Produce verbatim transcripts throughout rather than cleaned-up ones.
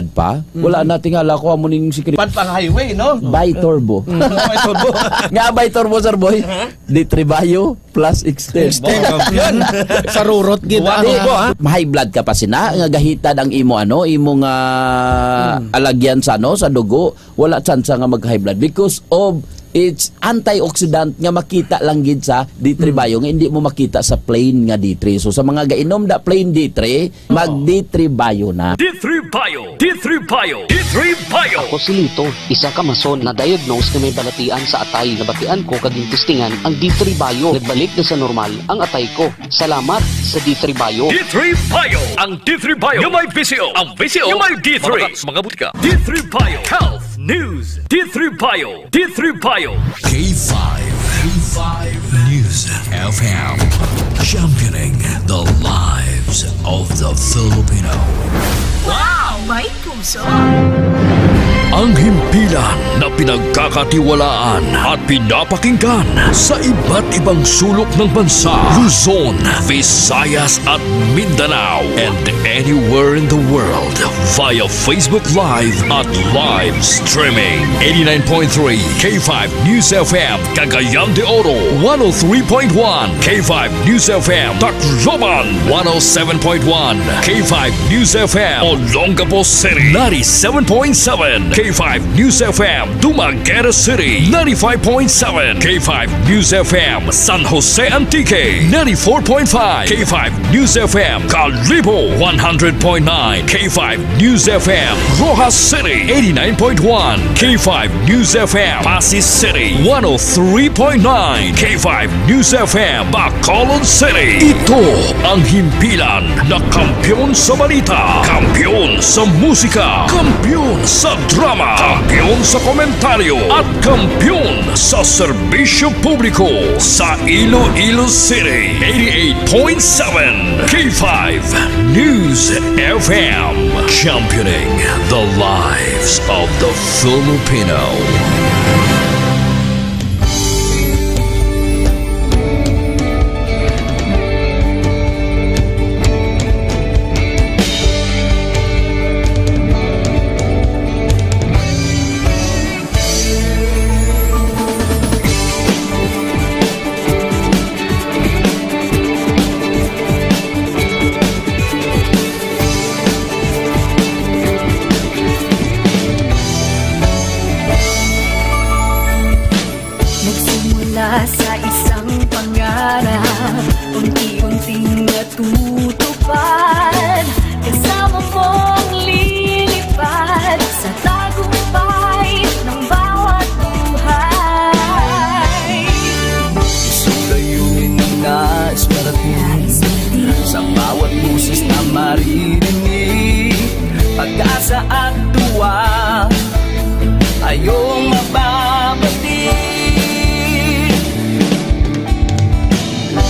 pa. Wala na, tingala ko amo ning secret. Pan pang highway, no? By turbo. May turbo. Nga by turbo, sir boy. Di Tribayo plus extend. Extend. Wow, kampiyon. Sa rurot gid, Wow, ano? Di, ha? Ma-high blood ka pa sina, nga gahitad ang imo, ano, imo nga alagyan sa, ano, sa dugo. Wala tsansa nga mag-high blood because of its antioxidant nga makita lang gid sa D three Bio nga hindi mo makita sa plain nga D three. So, sa mga gainom da plain D three, mag-D three Bio na. D three Bio! D three Bio! D three Bio! Ako si Lito, isa ka mason na diagnose nga may balatian sa atay. Nabatian ko kag gintistingan ang D three Bio. Nagbalik na sa normal ang atay ko. Salamat sa D three Bio. D three Bio! Ang D three Bio nga may V C O. Ang V C O nga may D three. Mga butika. D three Bio Health News. D three Bio. D three Bio. K five. K five News F M. Championing the lives of the Filipino. Wow! May puso! Ang himpilan na pinagkakatiwalaan at pinapakinggan sa iba't ibang sulok ng bansa, Luzon, Visayas at Mindanao, and anywhere in the world via Facebook Live at live streaming. Eighty-nine point three K five News F M, Cagayan de Oro, one oh three point one K five News F M, Tacloban, one oh seven point one K five News F M, Olongapo City, ninety-seven point seven K five News F M, Dumaguete City, ninety-five point seven K five News F M, San Jose Antique, ninety-four point five K five News F M, Kalibo, one hundred point nine K five News F M, Roxas City, eighty-nine point one K five News F M, Passi City, one oh three point nine K five News F M, Bacolod City. Ito ang himpilan na kampiyon sa balita, kampiyon sa musika, kampiyon sa drama, kampiyon sa komentaryo, at kampiyon sa serbisyo publiko sa Iloilo City. Eighty-eight point seven K five News F M, championing the lives of the Filipino. Nagsimula sa isang pangarap, unti-unting natutupad. Kasama mong lilipad sa tagumpay ng bawat buhay. Isang layunin na nais marating, sa bawat boses na maririnig, pag-asa at tuwa ay iyong mababati.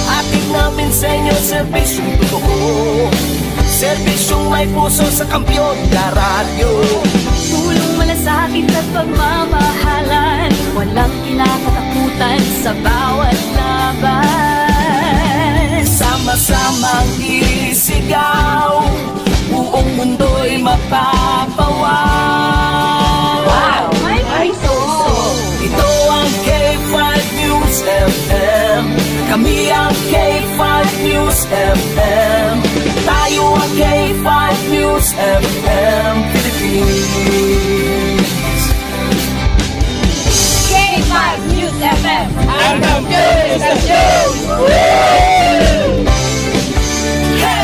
Hatid namin sa inyo serbisyong totoo, serbisyong may puso sa Kampiyon na Radyo. Tulong, malasakit at pagmamahalan, walang kinakatakutan sa bawat laban. Sama-samang isigaw, buong mundo'y mapapawaw. Wow! May puso! Ito ang K five News F M. Kami ang K five News F M. Tayo ang K five News F M Philippines. K five News F M. Ang kampiyon sa show! Hey!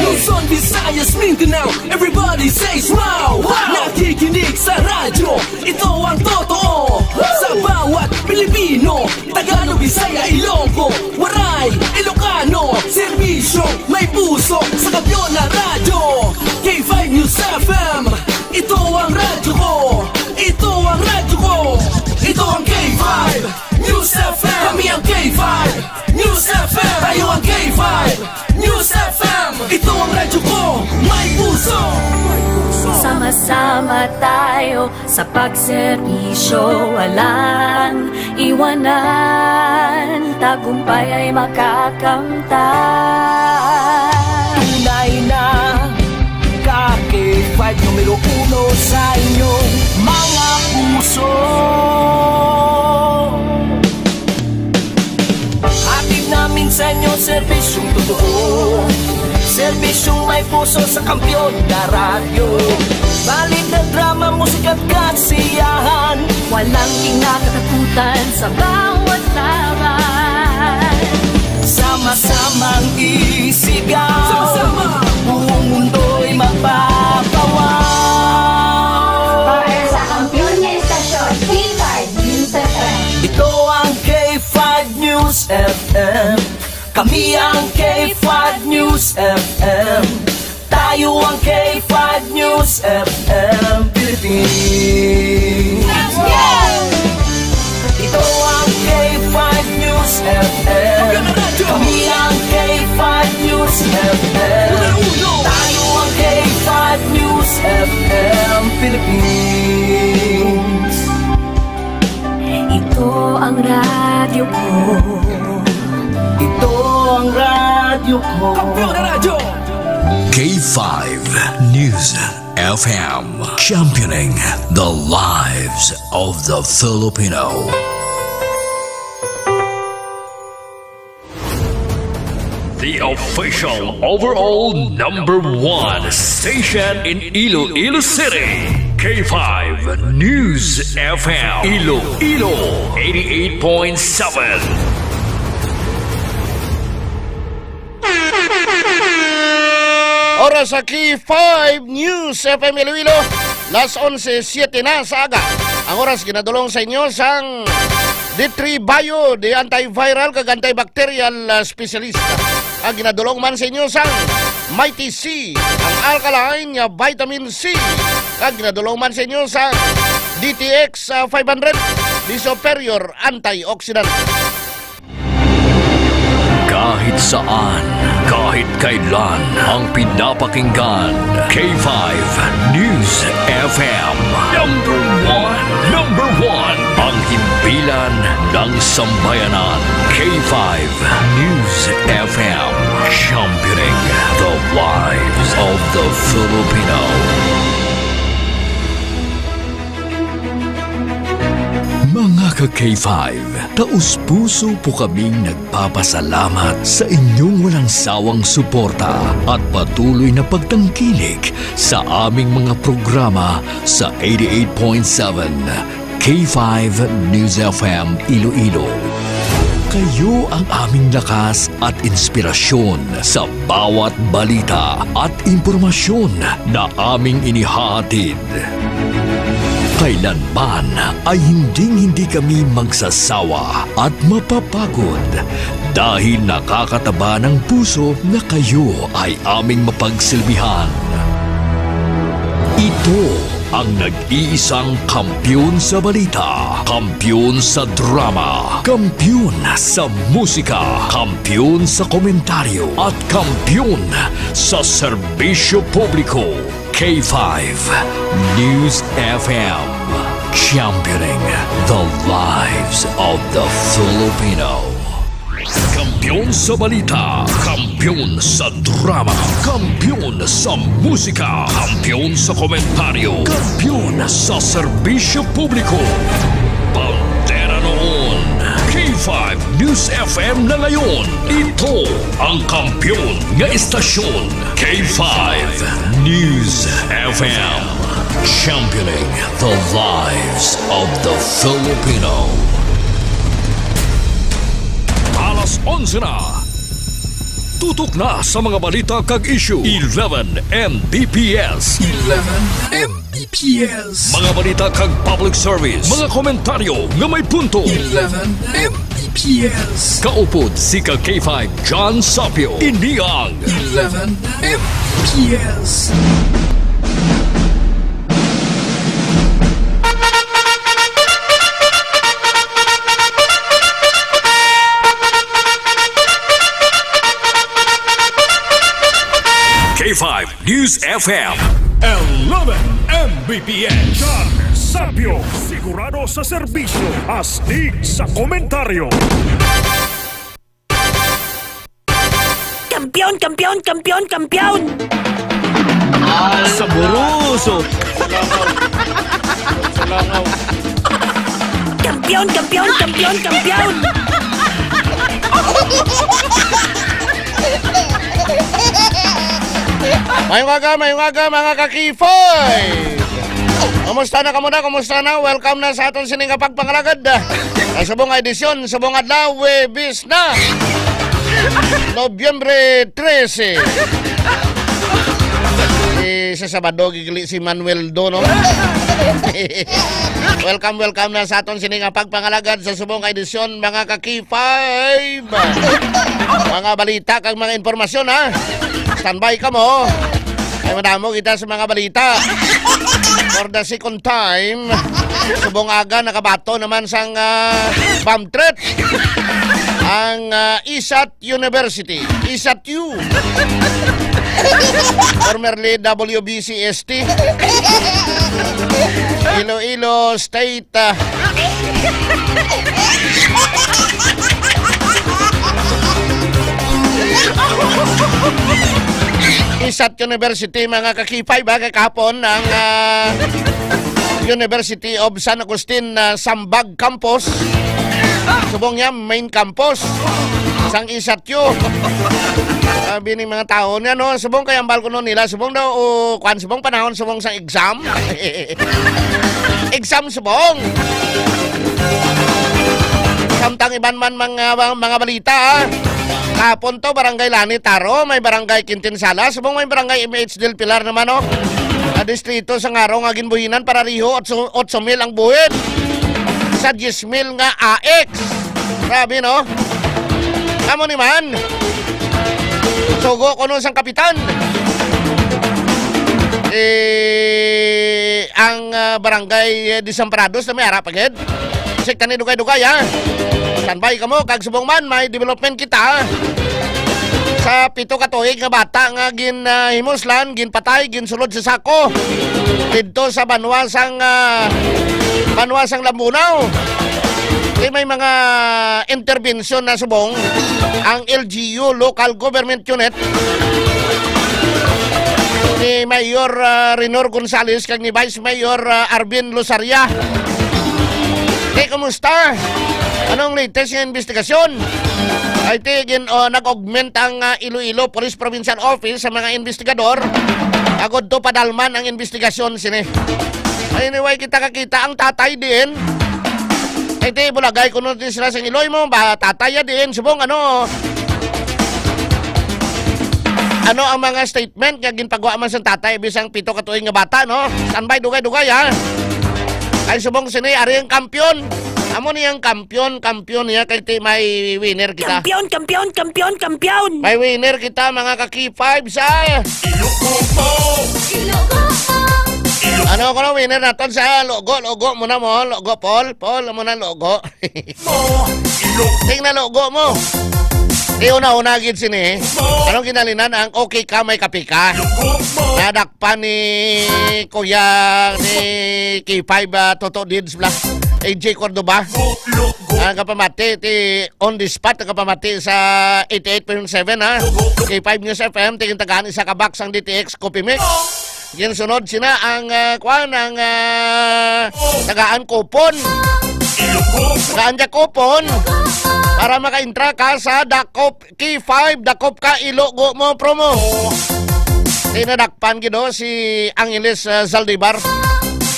Luzon, Visayas, Mindanao, everybody says wow! Wow! Nakikinig sa radyo, ito ang totoo. Sa bawat Pilipino, Tagalog, Bisaya, Ilonggo, Waray, Ilocano, serbisyo, may puso sa Kampiyon na Radyo. K five News F M, ito ang radyo ko. Ito ang radyo ko. Ito ang K five News F M. Kami ang K five News F M. Tayo ang K five News F M. Ito ang radyo ko. May puso. Sama-sama tayo sa pagserbisyo, walang iwanan. Tagumpay ay makakamtan. Tunay na ka K Five numero uno sa inyong mga puso. Hatid namin sa inyo serbisyong totoo. Serbisyong may puso sa Kampiyon na Radyo. Balita, drama, musika at kasiyahan. Walang kinakatakutan sa bawat laban. Sama-samang isigaw. Sama-sama. Buong mundo'y magpapawaw. Para sa kampiyon nga estasyon, K five News F M. Ito ang K five News F M. Kami ang K five News F M. Tayo ang K five News F M Philippines. Ito ang K five News F M. Kami ang K five News F M. Tayo ang K five News F M Philippines. Ito ang radyo ko. Ito ang radyo ko. Kampiyon na radyo. K five News F M, championing the lives of the Filipino. The official overall number one station in Iloilo City, K five News F M, Iloilo, eighty-eight point seven. Oras sa K five News F M Iloilo, las onse siete na sa aga. Ang oras ginadulong sa inyo sang D three Bio, the antiviral kag antibacterial, ah, specialist. Ang ginadulong man sa inyo sang Mighty C, ang alkaline nga vitamin C. Kag ginadulong man sa inyo sang D T X, ah, five hundred, the superior antioxidant. Kahit saan, kahit kailan, ang pinapakinggan, K five News F M. Number one, number one, ang himpilan ng sambayanan, K five News F M, championing the lives of the Filipino. Mga ka K five, taos-puso po kaming nagpapasalamat sa inyong walang sawang suporta at patuloy na pagtangkilik sa aming mga programa sa eighty-eight point seven K five News F M Iloilo. Kayo ang aming lakas at inspirasyon sa bawat balita at impormasyon na aming inihahatid. Kailanman ay hinding-hindi kami magsasawa at mapapagod dahil nakakataba ng puso na kayo ay aming mapagsilbihan. Ito ang nag-iisang kampiyon sa balita, kampiyon sa drama, kampiyon sa musika, kampiyon sa komentaryo, at kampiyon sa serbisyo publiko. K five News F M, championing the lives of the Filipino. Kampiyon sa balita, kampiyon sa drama, kampiyon sa musika, kampiyon sa komentaryo, kampiyon sa serbisyo publiko. Bandera noon, K five News F M na ngayon. Ito ang kampiyon nga estasyon, K five News F M. Championing the lives of the Filipino. Alas onse na. Tutok na sa mga balita kag issue. Eleven M B P S. Eleven M B P S. Mga balita kag public service. Mga komentaryo nga may punto. Eleven M B P S. Kaupod si ka K five John Sapio. Ini ang Eleven M B P S. K five News F M. Eleven M B P S. John Sapio, sigurado sa serbisyo, astig sa komentaryo. Kampiyon, kampiyon, kampiyon, kampiyon! Saboroso. Kampiyon, kampiyon, kampiyon, kampiyon! Mayong aga, mayong aga, mga ka-K five. Kumusta na kamo na? Kumusta na? Welcome na sa aton sini nga pagpangalagad. Sa subong nga edisyon, subong adlaw, Webis na. Nobyembre trese. Eh, sa Sabado, gigili si Manuel Do, no? Welcome, welcome na sa aton sini nga pagpangalagad sa subong nga edisyon, mga ka-K five. Mga balita kag mga impormasyon, ha? Standby kamo. Ay, madamo kita sa mga balita. For the second time, subong aga, nakabato naman sang, ah, bomb threat ang, ah, ISAT University, ISAT U, formerly W B C S T, Iloilo State, ah, ISAT University, mga ka-K five, ha, kay kahapon ang, ah, University of San Agustin, ah, Sambag Campus. Subong niya, main campus sang ISAT U. Sabi ni mga tao niya, no? Subong kay ambal ko, no, nila. Subong daw, o, kwan, subong panahon, subong sang exam. Exam subong. Samtang iban man mga, mga balita, ha? Kahapon to, Barangay Lani Taro, may Barangay Quintin Sala, subong may Barangay M H Del Pilar naman, no? Sa distrito sa Ngaro nga ginbuhinan, para riho, otso, otso mil ang buhit. Sa diyes mil nga A X. Grabe, no? Amo ni man. Sugo kuno sang kapitan. Eh, ang, ah, barangay, eh, Desamparados na may ara pa gid. Check tani dugay-dugay, ha. Standby kamo, kag subong man, may development kita, ha. Sa pito ka tuig nga bata nga gin, ah, himuslan, ginpatay, ginsulod sa sako. Didto sa banwa sang, ah, banwa sang Lambunao. Di may mga intervention na subong ang L G U, Local Government Unit, ni Mayor, ah, Renor Gonzales kag ni Vice Mayor, ah, Arvin Losaria. Hey, kumusta? Anong latest nga investigasyon? Ay, ti, gin-, oh, nag-augment ang, ah, Iloilo Police Provincial Office sa mga investigador. Agod to padalman ang investigasyon sini. Anyway, kita kakita ang tatay diin. Ay, ti, bulagay kuno ti sila sang iloy mo, ba, tatay ya diin, subong, ano, ano ang mga statement nga ginpagawa man sang tatay, bisang pito ka tuig nga bata, no? Standby, dugay-dugay, ha? Ay, subong sini, ari ang kampiyon. Amo ni ang kampiyon, kampiyon niya, kay ti may winner kita. Kampiyon, kampiyon, kampiyon, kampiyon! May winner kita, mga ka-K five, sa Ilogo mo! Ilogo mo! Ano ko na winner naton sa logo, logo mo na mo, logo, Paul, Paul, mo na logo. Mo, Ilogo Ting na logo mo. Di una-una gid sini. Mo. Anong ginalinan ang okay ka, may kape ka? Ilogo mo. Nadakpan ni Kuya, ni K five, ah, Toto Dids bla. A J Cordoba. Mo, Ilogo. Ang kapamati, ti on the spot, ang kapamati sa eighty-eight point seven, ha? K five News F M, tingin tagaan isa ka box ang D T X Coffee Mix. Ginsunod sina ang, ah, kwan, ang, ah, tagaan kupon. Tagaan niya kupon para maka-intra ka sa Dakop K five, Dakop Ka, Ilogo Mo promo. Tinadakpan gid, oh, si Angeles, ah, Zaldivar.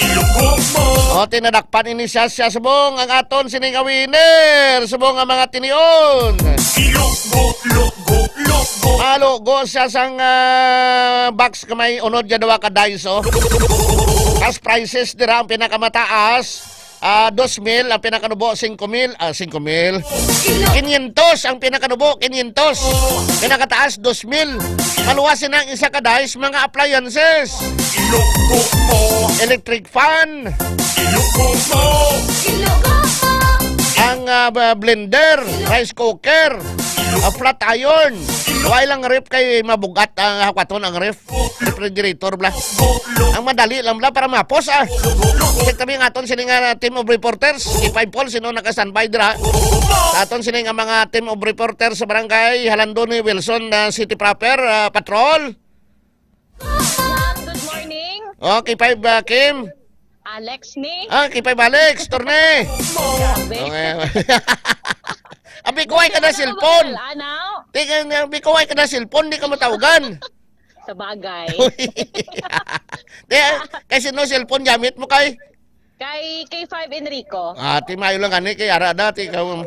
Ilogo Mo. O, tinadakpan ini siya, siya subong ang aton sini nga winner, subong ang mga tinion. Ilogo, logo, logo. Malugo siya sang, ah, box ka may unod ya duha ka dice, oh. Cash prizes dira ang pinakamataas, ah, dos mil, ang pinakanubo, singko mil, ah, singko mil. Quinientos ang pinakanubo, quinientos. Pinakataas, dos mil. Maluwas sina ang isa ka dice, mga appliances. Ilogo mo. Electric fan. Ilogo mo. Ang, ah, ba-, blender, rice cooker, ah, flat iron. Wala lang ref kay mabugat ang hakwaton ang ref. Refrigerator bla. Ang madali lang bla para mapos, ah. Check kami nga aton sini nga team of reporters. K five Paul, sino naka-standby dira? Sa aton sini nga mga team of reporters sa barangay Halandoni, Wilson, ah, City Proper, ah, Patrol. Oh, K five, ah, Kim. Alex ni. Ah, K five Alex, torne. Grabe. Okay. Abi ko ay ka na cellphone. Ano? Tingnan nga, abi ko ay ka na cellphone, di ka matawagan. Sa bagay. Di, kay sino cellphone gamit mo kay? Kay K five Enrico. Ah, ti mayo lang gani kay ara dati ka, um,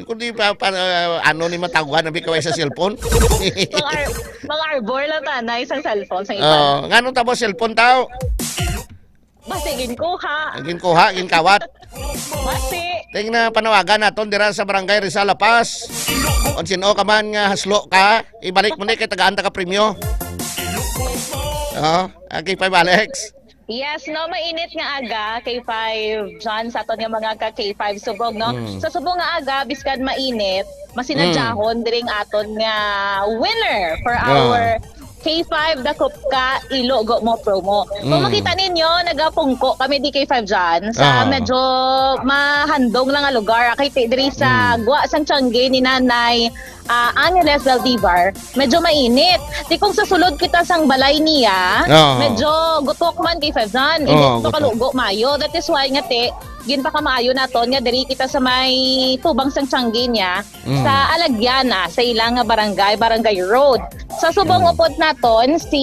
kung di pa, pa, ah, ano ni matawagan abi ko ay sa cellphone. Mga ar-, mga arbor lang tanay sa cellphone sa iba. Oh, ngano ta ba cellphone tao? Basi ginkuha. Ang ginkuha, ginkawat. Basi. Ting na panawagan naton dira sa Barangay Rizal, La Paz. Kung sino ka man nga haslo ka, ibalik mo ni kay tagaan ta ka premyo. Oh, ang K five Alex. Yes, no, mainit nga aga, K five John, sa aton nga mga ka K five Subong, no? Mm. Sa subong nga aga, bisan mainit, masinadyahon Mm. diri ang aton nga winner for Ah. our K five Dakop Ka, Ilogo Mo promo. Kung Mm. makita ninyo, nagapungko kami di K five John sa Ah. medyo mahandong lang nga lugar. Kay ti-, diri sa Mm. Gwa sang Tiangge ni Nanay, ah, Angeles Zaldivar, medyo mainit. Di kung sa sulod kita sang balay niya, Ah. medyo gutok man K five John. Hindi Oo, to gutok. kalugo mayo. That is why nga ti, ginpakamaayo naton nga diri kita sa may tubang sang Tiangge niya. Mm. Sa Alagiana, sa ilang nga barangay, Barangay Road. Sa subong Mm. upod naton, si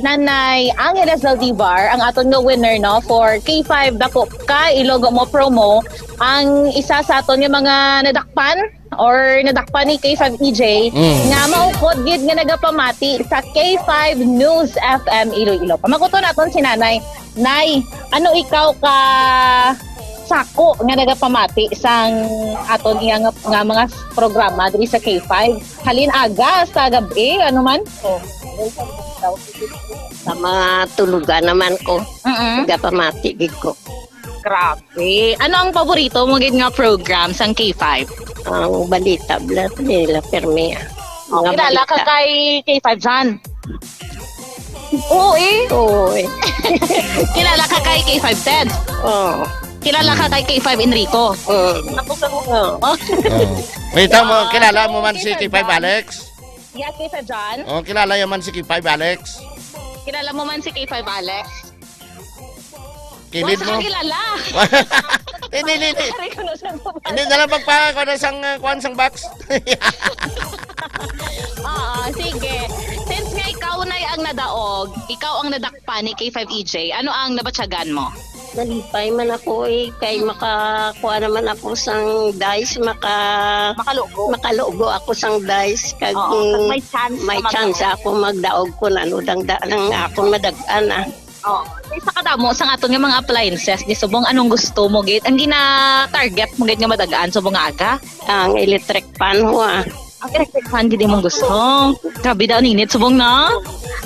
Nanay Angeles Zaldivar, ang aton nga winner, no, for K five Dakop Ka, Ilogo Mo promo, ang isa sa aton nga mga nadakpan or nadakpan ni K five E J, Mm. nga maupod gid nga nagapamati sa K five News F M Iloilo. Pamakuton naton si Nanay. Nay, ano ikaw ka sako nga nagapamati sang aton iya nga, nga mga programa diri sa K five? Halin aga sa gab-i, ano man? Oh. Sa mga tulugan naman ko, Mm-mm. nagapamati gid ko. Grabe. Ano ang paborito mo gid nga program sang K five? Ang balita, bla, nila, permi, ah. Oh, Mga kilala ka balita. kay K five John? Oo, eh. Oo, eh. Kilala ka kay K five Ted? Oo. Kilala ka kay K five Enrico? Oo. Tapos ako, oo. Oh. Oh. Wait, mo, Ah, kilala mo man si K five K five John? Alex? Yeah, K five John. Oh, kilala mo man si K five Alex? Kilala mo man si K five Alex? Kilid Wa sa mo? kakilala. Hindi, hindi, hindi. Pare ko na sa babae. Hindi na lang magpa-, kuha na sang, uh, kuha sang box. Oo, sige. Since nga ikaw na ang nadaog, ikaw ang nadakpan ni K five E J, ano ang nabatyagan mo? Nalipay man ako eh, kay makakuha naman ako sang dice, maka-, Makalugo. makalugo ako sang dice, kag Oo, kag may chance may ka chance magdaog. ako magdaog kung ano dang da-, ang akong madag-an, ah. Oh, sa kadamo sang aton nga mga appliances, di subong anong gusto mo gid? Ang gina-target mo gid nga madagaan subong nga aga? Ang electric fan ho, ah. Ang electric fan gid imong gusto. Grabe daw ninit subong na.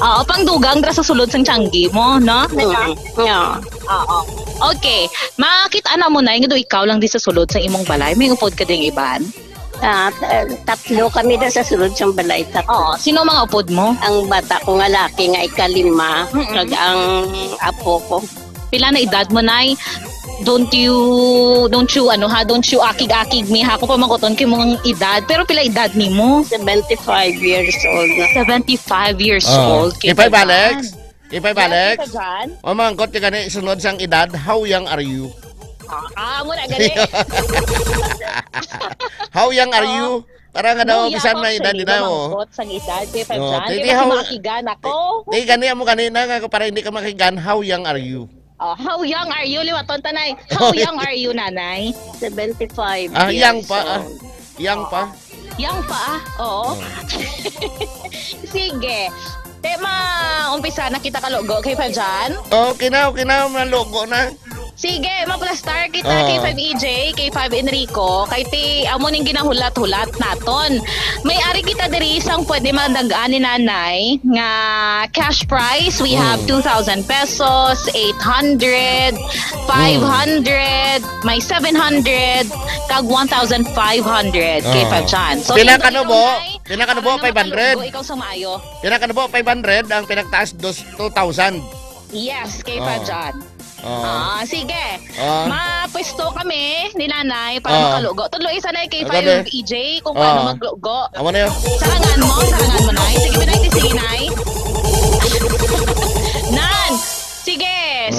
Oo, pang dugang dra sa sulod sang tiyanggi mo, no? Mm, yeah. Oo. Okay. Makita na mo na nga do ikaw lang di sa sulod sa imong balay. May upod ka ding iban? Ah, t-, tatlo kami na sa sulod sang balay, tatlo. Oo, sino mga upod mo? Ang bata ko nga laki nga ikalima, Mm-mm. kag ang apo ko. Pila na edad mo, Nay? Don't you, don't you, ano ha, don't you akig-akig mi ha, kung pamakuton ko imong edad. Pero pila edad nimo? Seventy-five years old na. Seventy-five years Oh. old. K five, Alex? K five, Yes, Alex? Tita Jan? O, mangkot ka gani, sunod sang edad, how young are you? Ah, ah, muna gani. How young are Oo. you? Para nga daw, Luya bisan ko may edad sa din imo, ako. Mangkot sang edad, K five Oh, Jan. Di titi, ba how, maakigan ako? Di, di gani, amo gani na nga, para hindi ka makigan, how young are you? Oh, how young are you, liwaton tanay? How young are you, nanay? Seventy-five Ah, young years pa, ah. old. Young pa. Young pa, ah. Oo. Oh. Sige. Te, ma-, umpisa na kita ka logo, K five Jan? Okay na, okay na, malugo na. Sige, maplastar kita, Oh. K five E J, K five Enrico, kay ti, amo ning ginahulat-hulat naton. May ari kita diri sang pwede madag-an ni nanay nga cash prize. We have Mm. two thousand pesos, eight hundred, Mm. five hundred, may seven hundred, kag one thousand five hundred, K five Oh. Jan. So, Pila yung ka nubo? dalawa, Pila ka nubo? Ano naman Five hundred? Ang lugo, ikaw sa maayo. Pila ka nubo? Five hundred, ang pinagtaas, dos, two thousand. Yes, K five Oh. Jan. Oh. Ah, sige. Oh. Mapwesto kami ni Nanay para Oh. makalugo. Tudlo isa na kay Ang five gabi. E J kung Oh. paano maglugo. Amo na yun. Sarangan mo, sarangan mo, Nay. Sige, Nay, sige, Nay. Nan, sige,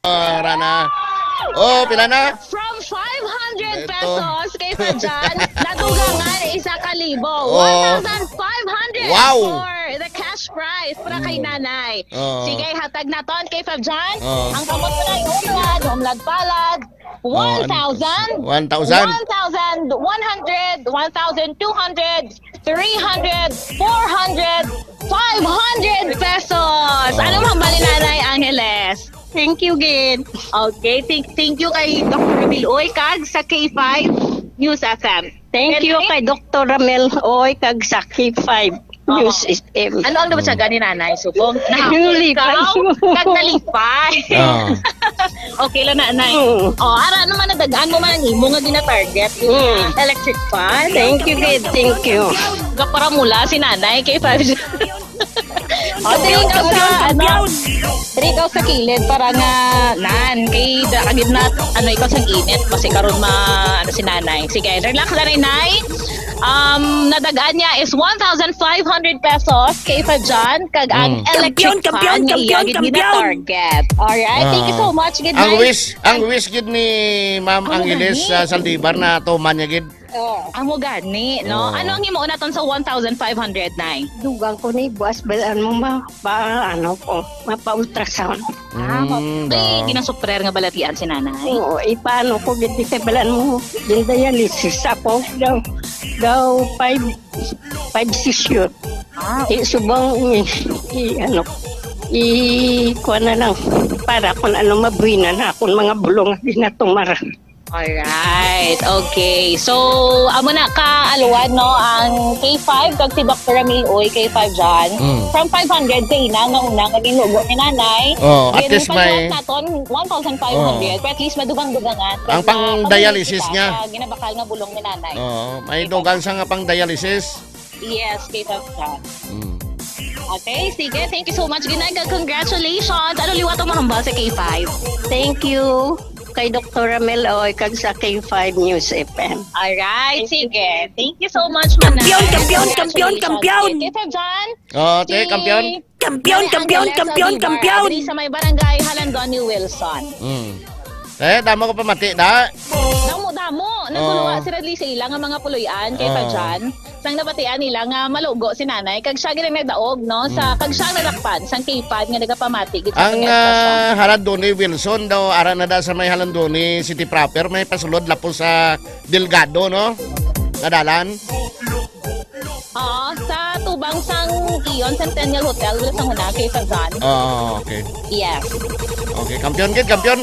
Ah, Rana. Oh, pila na? From five hundred Ito. pesos kay Fajan, nadugangan isa ka libo. Oh. One thousand five hundred Wow. for the cash prize para kay Mm. Nanay. Oh. Sige, hatag naton kay Fajan. Oh. Ang kamot na yung umlad, umlad palad. Oh, ano? One thousand. One thousand. One thousand one hundred, one thousand two hundred, three hundred, four hundred, five hundred pesos. Oh. Ano man ba ni Nanay Angeles? Thank you, gid. Okay, thank, thank you kay Doctor Ramil Uy kag sa K five News F M. Thank And you kay Doctor Ramil Uy kag sa K five Oo. News F M. Ano ang nabatyagan ni Nanay? Subong? Yung Nahapon lipay. Ikaw? Kag nalipay. Oo. Okay lang na, Nay. Mm. Oh, ara naman, nadagaan mo man ang imo nga gina-target. Mm. Electric fan. Thank you, kid. Thank you. Gapara mula si Nanay kay five. Oh, dali ikaw sa, ano, dali ikaw sa kilid para nga, nan, kay da, kagid na, ano, ikaw sa init, kasi karon ma, ano, si Nanay. Sige, relax na rin, Nay. Um, nadagaan niya is one thousand five hundred pesos kay Fajan, kag ang Mm. electric Kampiyon, kampiyon, fan nga iya kampiyon, gid kampiyon. gina-target. Alright, thank you so Ah. much, good Ang night. wish, ang wish gid ni Ma'am Ano Angeles, gani? ah, Saldivar na tuman niya gid. Oh. Amo gani, no? Oh. Ano ang himuon naton sa one thousand five hundred, Nay? Dugang ko ni buas balaan mo ma, pa, ano ko, mapa-ultrasound. Ah, ma-, Mm, may daw. ginasuprer nga balatian si Nanay? Oo, ipaano ko gid kay balaan mo, din dialysis ako daw, daw five, five session. Ah, Di subong i, i, ano, i, kuha na lang para kung ano mabuhinan na akong mga bulong nga ginatumara. Alright. Okay. So, amo na ka, Alwan, no? Ang K five, kag si Doctor Ramil Uy, K five John. Mm. From five hundred, kay ina, nga una, nga ginlugo ni Nanay. Oh, at Then, least may pagbuhat naton, one thousand five hundred. Oh. Pero at least, madugang-dugangan. Ang Kaya pang-dialysis pamilya niya. Sa ginabakal nga bulong ni Nanay. Oh, may Diba? dugang sa nga pang-dialysis. Yes, K five John. Mm. Okay, sige. Thank you so much, Ginay. Congratulations. Ano liwat ang mahambal sa K five? Thank you kay Doctor Ramel Oy kag sa K five News F M. Alright, Thank you. sige. Thank you so much, Manay. Kampiyon, kampiyon, kampiyon, Congratulations. kampiyon. K five John. Oh, te, Si kampiyon. Kampiyon, Manay kampiyon, Angeles kampiyon, Saldivar, kampiyon. diri sa may barangay Halandoni Wilson. Mm. Eh, damo ka pamati, da? Damo, damo. Naguluwa Oh. sila diri sa ila nga mga puloy-an kay Oh. Fajan. Sang nabatian nila nga malugo si Nanay, kag siya gid ang nagdaog, no? Sa, Mm. kag siya ang nadakpan sang K five nga nagapamati gid sa Ang, kanyang estasyon. ah, Halandoni Wilson daw, ara na da sa may Halandoni City proper, may pasulod lapos sa Delgado, no? Nga dalan. Oo, sa tubang sang Ion Centennial Hotel, Wilson, una kay Fajan. Oh, okay. Yes. Okay, kampiyon gid, kampiyon.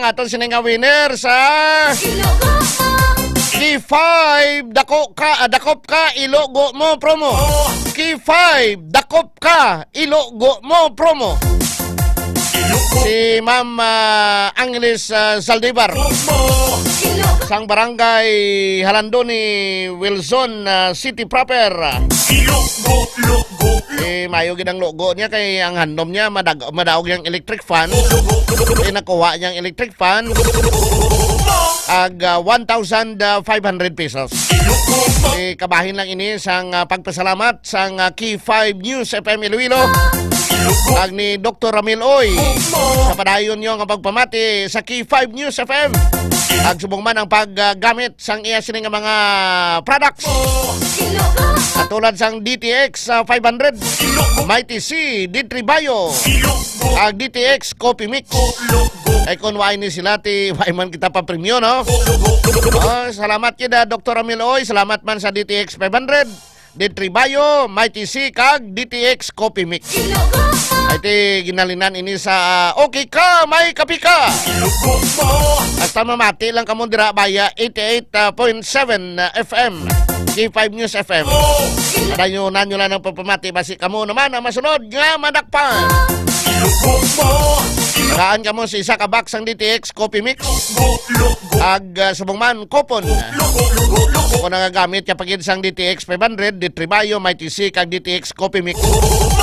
ang aton sini nga winner sa K five, dako ka, ah, dakop ka, ilogo mo promo. K five, dakop ka, ilogo mo promo. Si Ma'am, ah, Angeles, ah, Zaldivar sang Barangay Halandoni, Wilson, ah, City Proper. Eh, mayo gid ang logo niya kay ang handom niya madag-, madaog yang electric fan. Eh, nakuha niyang electric fan. Ag, ah, one thousand five hundred pesos. Eh, kabahin lang ini sang, ah, pagpasalamat sang, ah, K five News F M Iloilo. Ag ni Doktor Ramil Oy, sa padayon niyo nga pagpamati sa K five News F M. Ag subong man ang paggamit sang iya sini nga mga products. Katulad sang D T X, ah, five hundred, Mighty C, D three Bio, ag D T X Coffee Mix. Ay, kung wala ni sila, ti, wala man kita pa premyo, no? Oh, salamat kita, Doktor Ramil Oy. Salamat man sa D T X five hundred, D three Bio, Mighty C, kag D T X Coffee Mix. Ay, ti, ginhalinan ini sa, ah, okay ka, may kape ka. Basta mamati lang kamo dira via eighty-eight point seven, ah, F M, K five News F M. Padayonan nyo lang ang pagpamati, basi kamo naman ang masunod nga madakpan. Tagaan kamo sa isa ka box ang D T X Coffee Mix. Ag, ah, subong man, coupon. Kung nagagamit ka pa gid sang D T X five hundred, D three Bio, Mighty C, kag D T X Coffee Mix,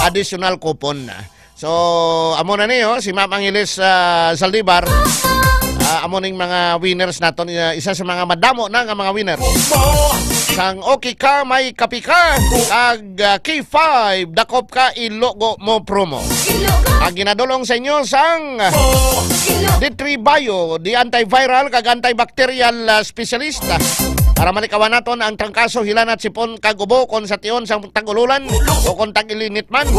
additional coupon. So, amo na ni, oh, si Ma'am Angeles, ah, Zaldivar. Ah, amo ning mga winners naton, ah, isa sa mga madamo na nga mga winners. Sang okay ka, may kape ka, ag, ah, K five, dakop ka, ilogo mo promo. Ang ginadulong sa inyo sang D three Bio, the antiviral kag antibacterial, ah, specialist. Para malikawan naton ang trangkaso, hilanat, sipon, kag ubo, kon sa tion sang tag-ululan o kon tag-ilinit man.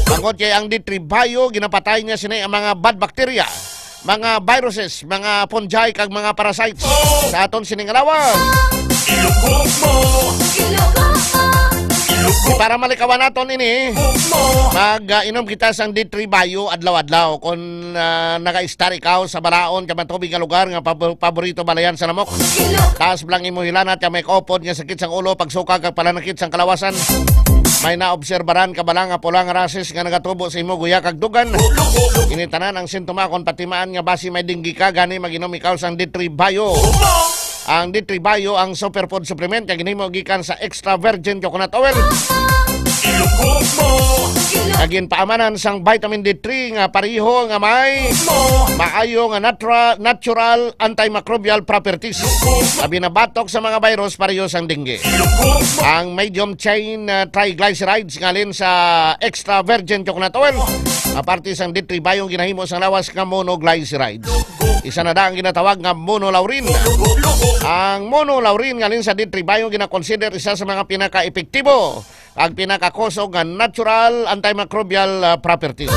Tungod kay ang D three Bio, ginapatay niya sini ang mga bad bacteria, mga viruses, mga fungi, kag mga parasites sa aton sining lawas. Para malikawan naton ini, mag, ah, inom kita sang D three Bio adlaw-adlaw. Kon, ah, naka-istar ikaw sa balaod nga matubig nga lugar nga pab-, paborito balayan sa lamok, taas bala ang imo hilanat nga may kaupod nga sakit sang ulo, pagsuka kag pananakit sang kalawasan. May naobserbaran ka bala nga pula nga rashes nga nagatubo sa imo guya kag dugan. Ini tanan ang sintoma kon patimaan nga basi may dengue ka, gani mag-inom ikaw sang D three Bio. Ang D three Bio ang superfood supplement nga ginhimo gikan sa extra virgin coconut oil. Nga ginpaamanan sang vitamin D three nga pareho nga may maayo nga natra-, natural antimicrobial properties nga binabatok sa mga virus pareho sang dengue. Ang medium chain, ah, triglycerides nga halin sa extra virgin coconut oil, nga parte sang D three Bio, ginahimo sang lawas nga monoglycerides. Isa na da ang ginatawag nga monolaurin. Ang monolaurin nga halin sa D three Bio ginakonsider isa sa mga pinaka-epektibo ag pinakakusog nga natural antimicrobial, ah, properties.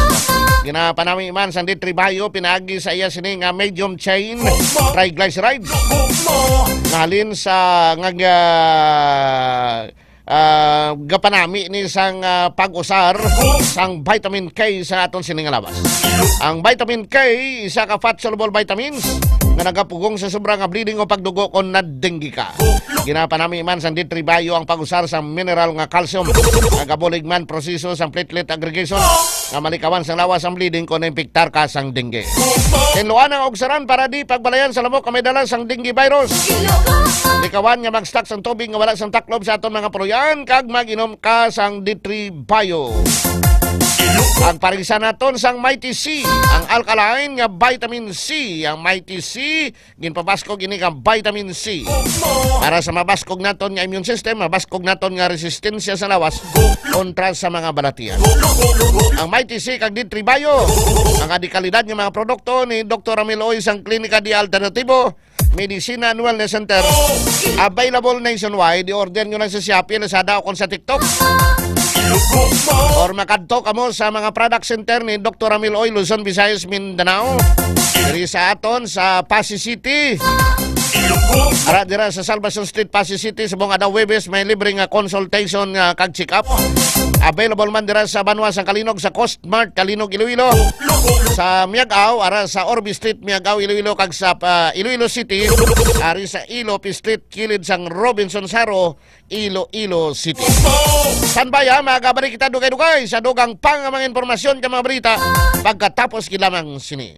Ginapanami man sang D three Bio pinaagi sa iya sini nga medium chain triglycerides nga halin sa nga, nga, ah, gapanami ni sang, ah, pag-usar sang vitamin K sa aton sini nga lawas. Ang vitamin K, isa ka fat-soluble vitamins nga nagapugong sa sobra nga bleeding o pagdugo kon nadenggi ka. Ginapanami man sang D three Bio ang pag-usar sa mineral nga calcium nga gabulig man proseso sang platelet aggregation nga malikawan sang lawas ang bleeding kon naimpiktar ka sang dengue. Tinluanan og saran para di pagbalayan sa lamok nga may dala sang dengue virus. Likawan nga mag-stock sang tubig nga wala sang taklob sa aton mga puloy-an kag mag-inom ka sang D three Bio. Ang parisan naton sang Mighty C, ang alkaline nga vitamin C, ang Mighty C, ginpabaskog ini nga vitamin C. Para sa mabaskog naton nga immune system, mabaskog naton nga resistensya sa lawas kontra sa mga balatian. Ang Mighty C kag D three Bio, mga dekalidad nga mga produkto ni Doktor Ramil Oy sang Klinika di Alternatibo, Medicina and Wellness Center. Available nationwide. I-order nyo lang sa Shopee, Lazada, o kung sa TikTok. Or makadto kamo sa mga product center ni Doktor Ramil Oy, Luzon, Visayas, Mindanao. Diri sa aton sa Passi City. Ara dira sa Salvacion Street, Passi City, subong adlaw Huwebes, may libre nga consultation nga kag check-up. Available man dira sa banwa sang Calinog, sa Coast Mart, Calinog, Iloilo. Sa Miag-ao, ara sa Orbe Street, Miag-ao, Iloilo, kag sa, ah, Iloilo City, ari sa Ilope Street, kilid sang Robinson Saro, Iloilo City. Sanbaya, magabalik kita dugay-dugay sa dugang pa nga mga impormasyon kag mga balita pagkatapos gid lamang sini.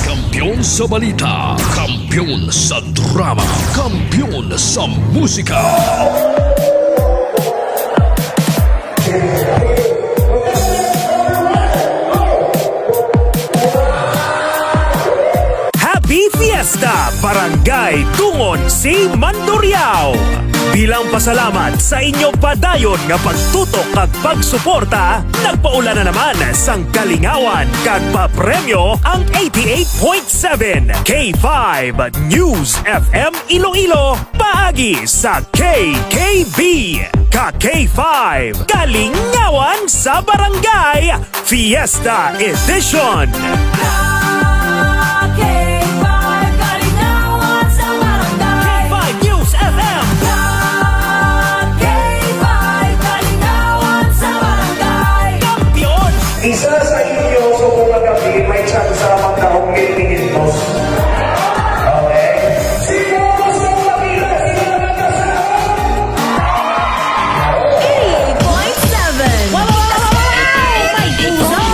Kampiyon sa balita, kampiyon sa drama, kampiyon sa musika. Happy Fiesta, Barangay Dungon C, Mandurriao! Bilang pasalamat sa inyo padayon nga pagtutok kag pagsuporta, nagpaula na naman sang kalingawan kag papremyo ang eighty-eight point seven K five News F M Iloilo, paagi sa K K B. Ka K five, Kalingawan sa Barangay, Fiesta Edition. K five News F M. Kampiyon. Isa sa inyo, subong nga gabi, may tsansa magdahom kay quinientos. Okay? Sino gusto makita? Sino nagkasama? Eighty-eight point seven. Wow, wow, wow, wow, wow. May puso.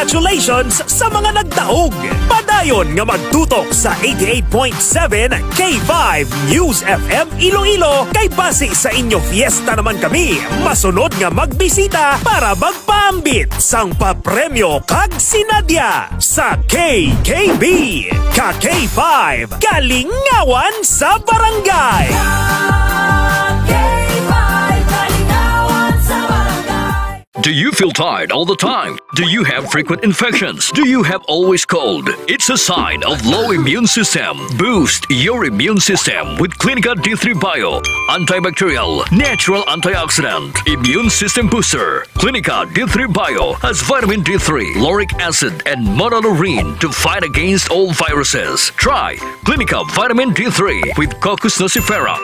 Congratulations sa mga nagdaog! Padayon nga magtutok sa eighty-eight point seven K five News F M Iloilo, kay basi sa inyo fiesta naman kami masunod nga magbisita para magpaambit sang papremyo kag sinadya sa K K B. Ka K five, kalingawan sa barangay! Ka K five, kalingawan sa barangay! Do you feel tired all the time? Do you have frequent infections? Do you have always cold? It's a sign of low immune system. Boost your immune system with Clinica D three Bio, antibacterial, natural antioxidant, immune system booster. Clinica D three Bio has vitamin D three, lauric acid, and monolaurin to fight against all viruses. Try Clinica Vitamin D three with Cocos nucifera.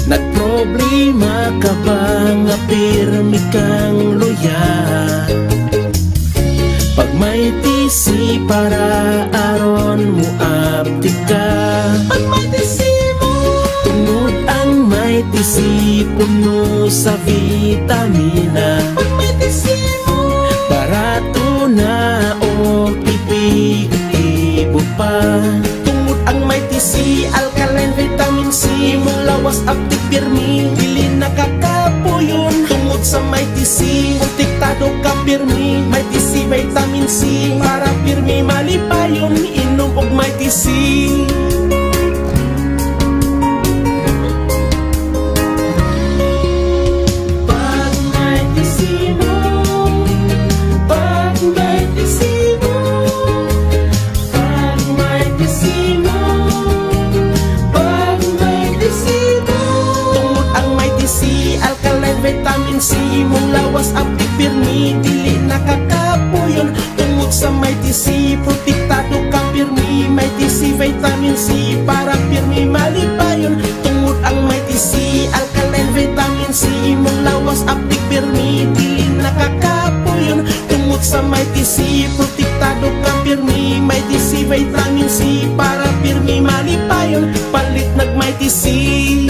Nagproblema ka ba nga pirmi kang luya? Pag may tisi para aron mo aptika. Pag may tisi mo. Tungod ang may tisi puno sa vitamina. Pag may tisi mo. Barato na o epektibo pa. Tungod ang may tisi, alkaline vitamin C, imong lawas aptik pirmi, dili nakakapuyon. Tungod sa may tisi, protektado ka pirmi. May tisi vitamin C, para pirmi malipayon, inom og may tisi. Pag may tisi mo, pag may tisi mo, pag may tisi mo, pag may tisi mo. Tungod ang may tisi, alkaline vitamin C, imong lawas aptik pirmi, dili nakakapuyon. Tungod sa may tisi, protektado ka pirmi, may tisi vitamin C, para pirmi malipayon. Tungod ang may tisi, alkaline vitamin C, imong lawas aptik pirmi, dili nakakapuyon. Tungod sa may tisi, protektado ka pirmi, may tisi vitamin C, para pirmi malipayon. Palit nag may tisi.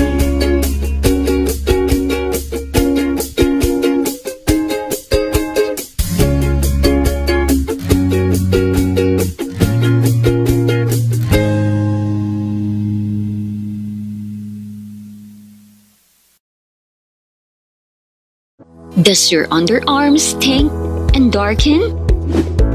Does your underarm stink and darken?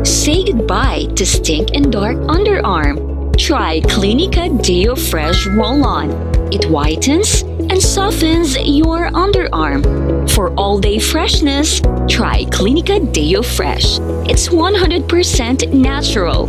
Say goodbye to stink and dark underarm. Try Clinica Deo Fresh Roll-On. It whitens and softens your underarm. For all-day freshness, try Clinica Deo Fresh. It's one hundred percent natural.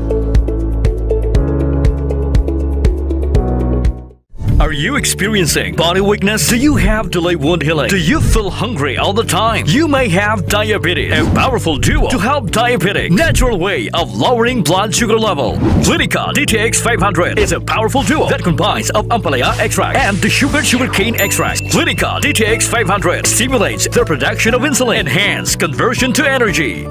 Are you experiencing body weakness? Do you have delayed wound healing? Do you feel hungry all the time? You may have diabetes. A powerful duo to help diabetic. Natural way of lowering blood sugar level. Clinica D T X five hundred is a powerful duo that combines of ampalaya extract and the sugar sugarcane extract. Clinica D T X five hundred stimulates the production of insulin, enhance conversion to energy.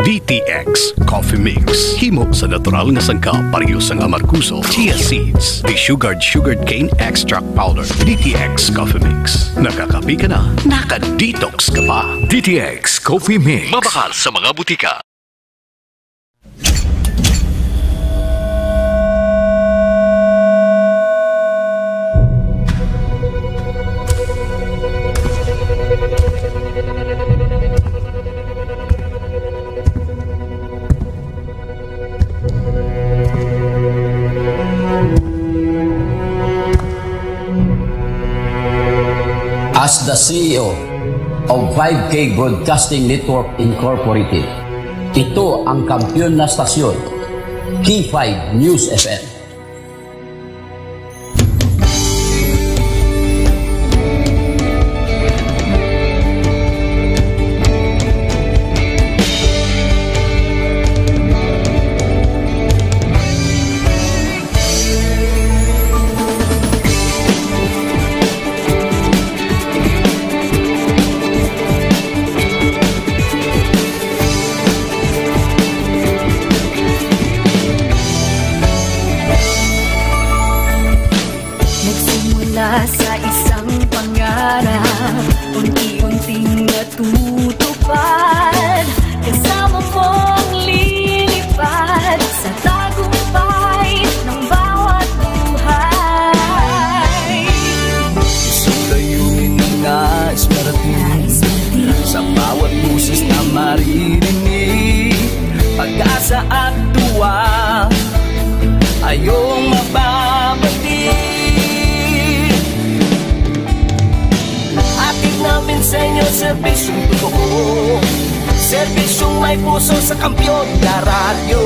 D T X Coffee Mix. Himo sa natural nga sangkap, pareho sang amargoso, chia seeds, desugared sugarcane extract powder. D T X Coffee Mix. Nakakape ka na, naka-detox ka pa. D T X Coffee Mix. Mabakal sa mga butika. As the C E O of five K Broadcasting Network Incorporated, ito ang kampiyon na stasyon, K five News F M. Sa maririnig, pag-asa at tuwa, ayong mababati. Hatid namin sa inyo serbisyong totoo, serbisyong may puso sa Kampiyon na Radyo.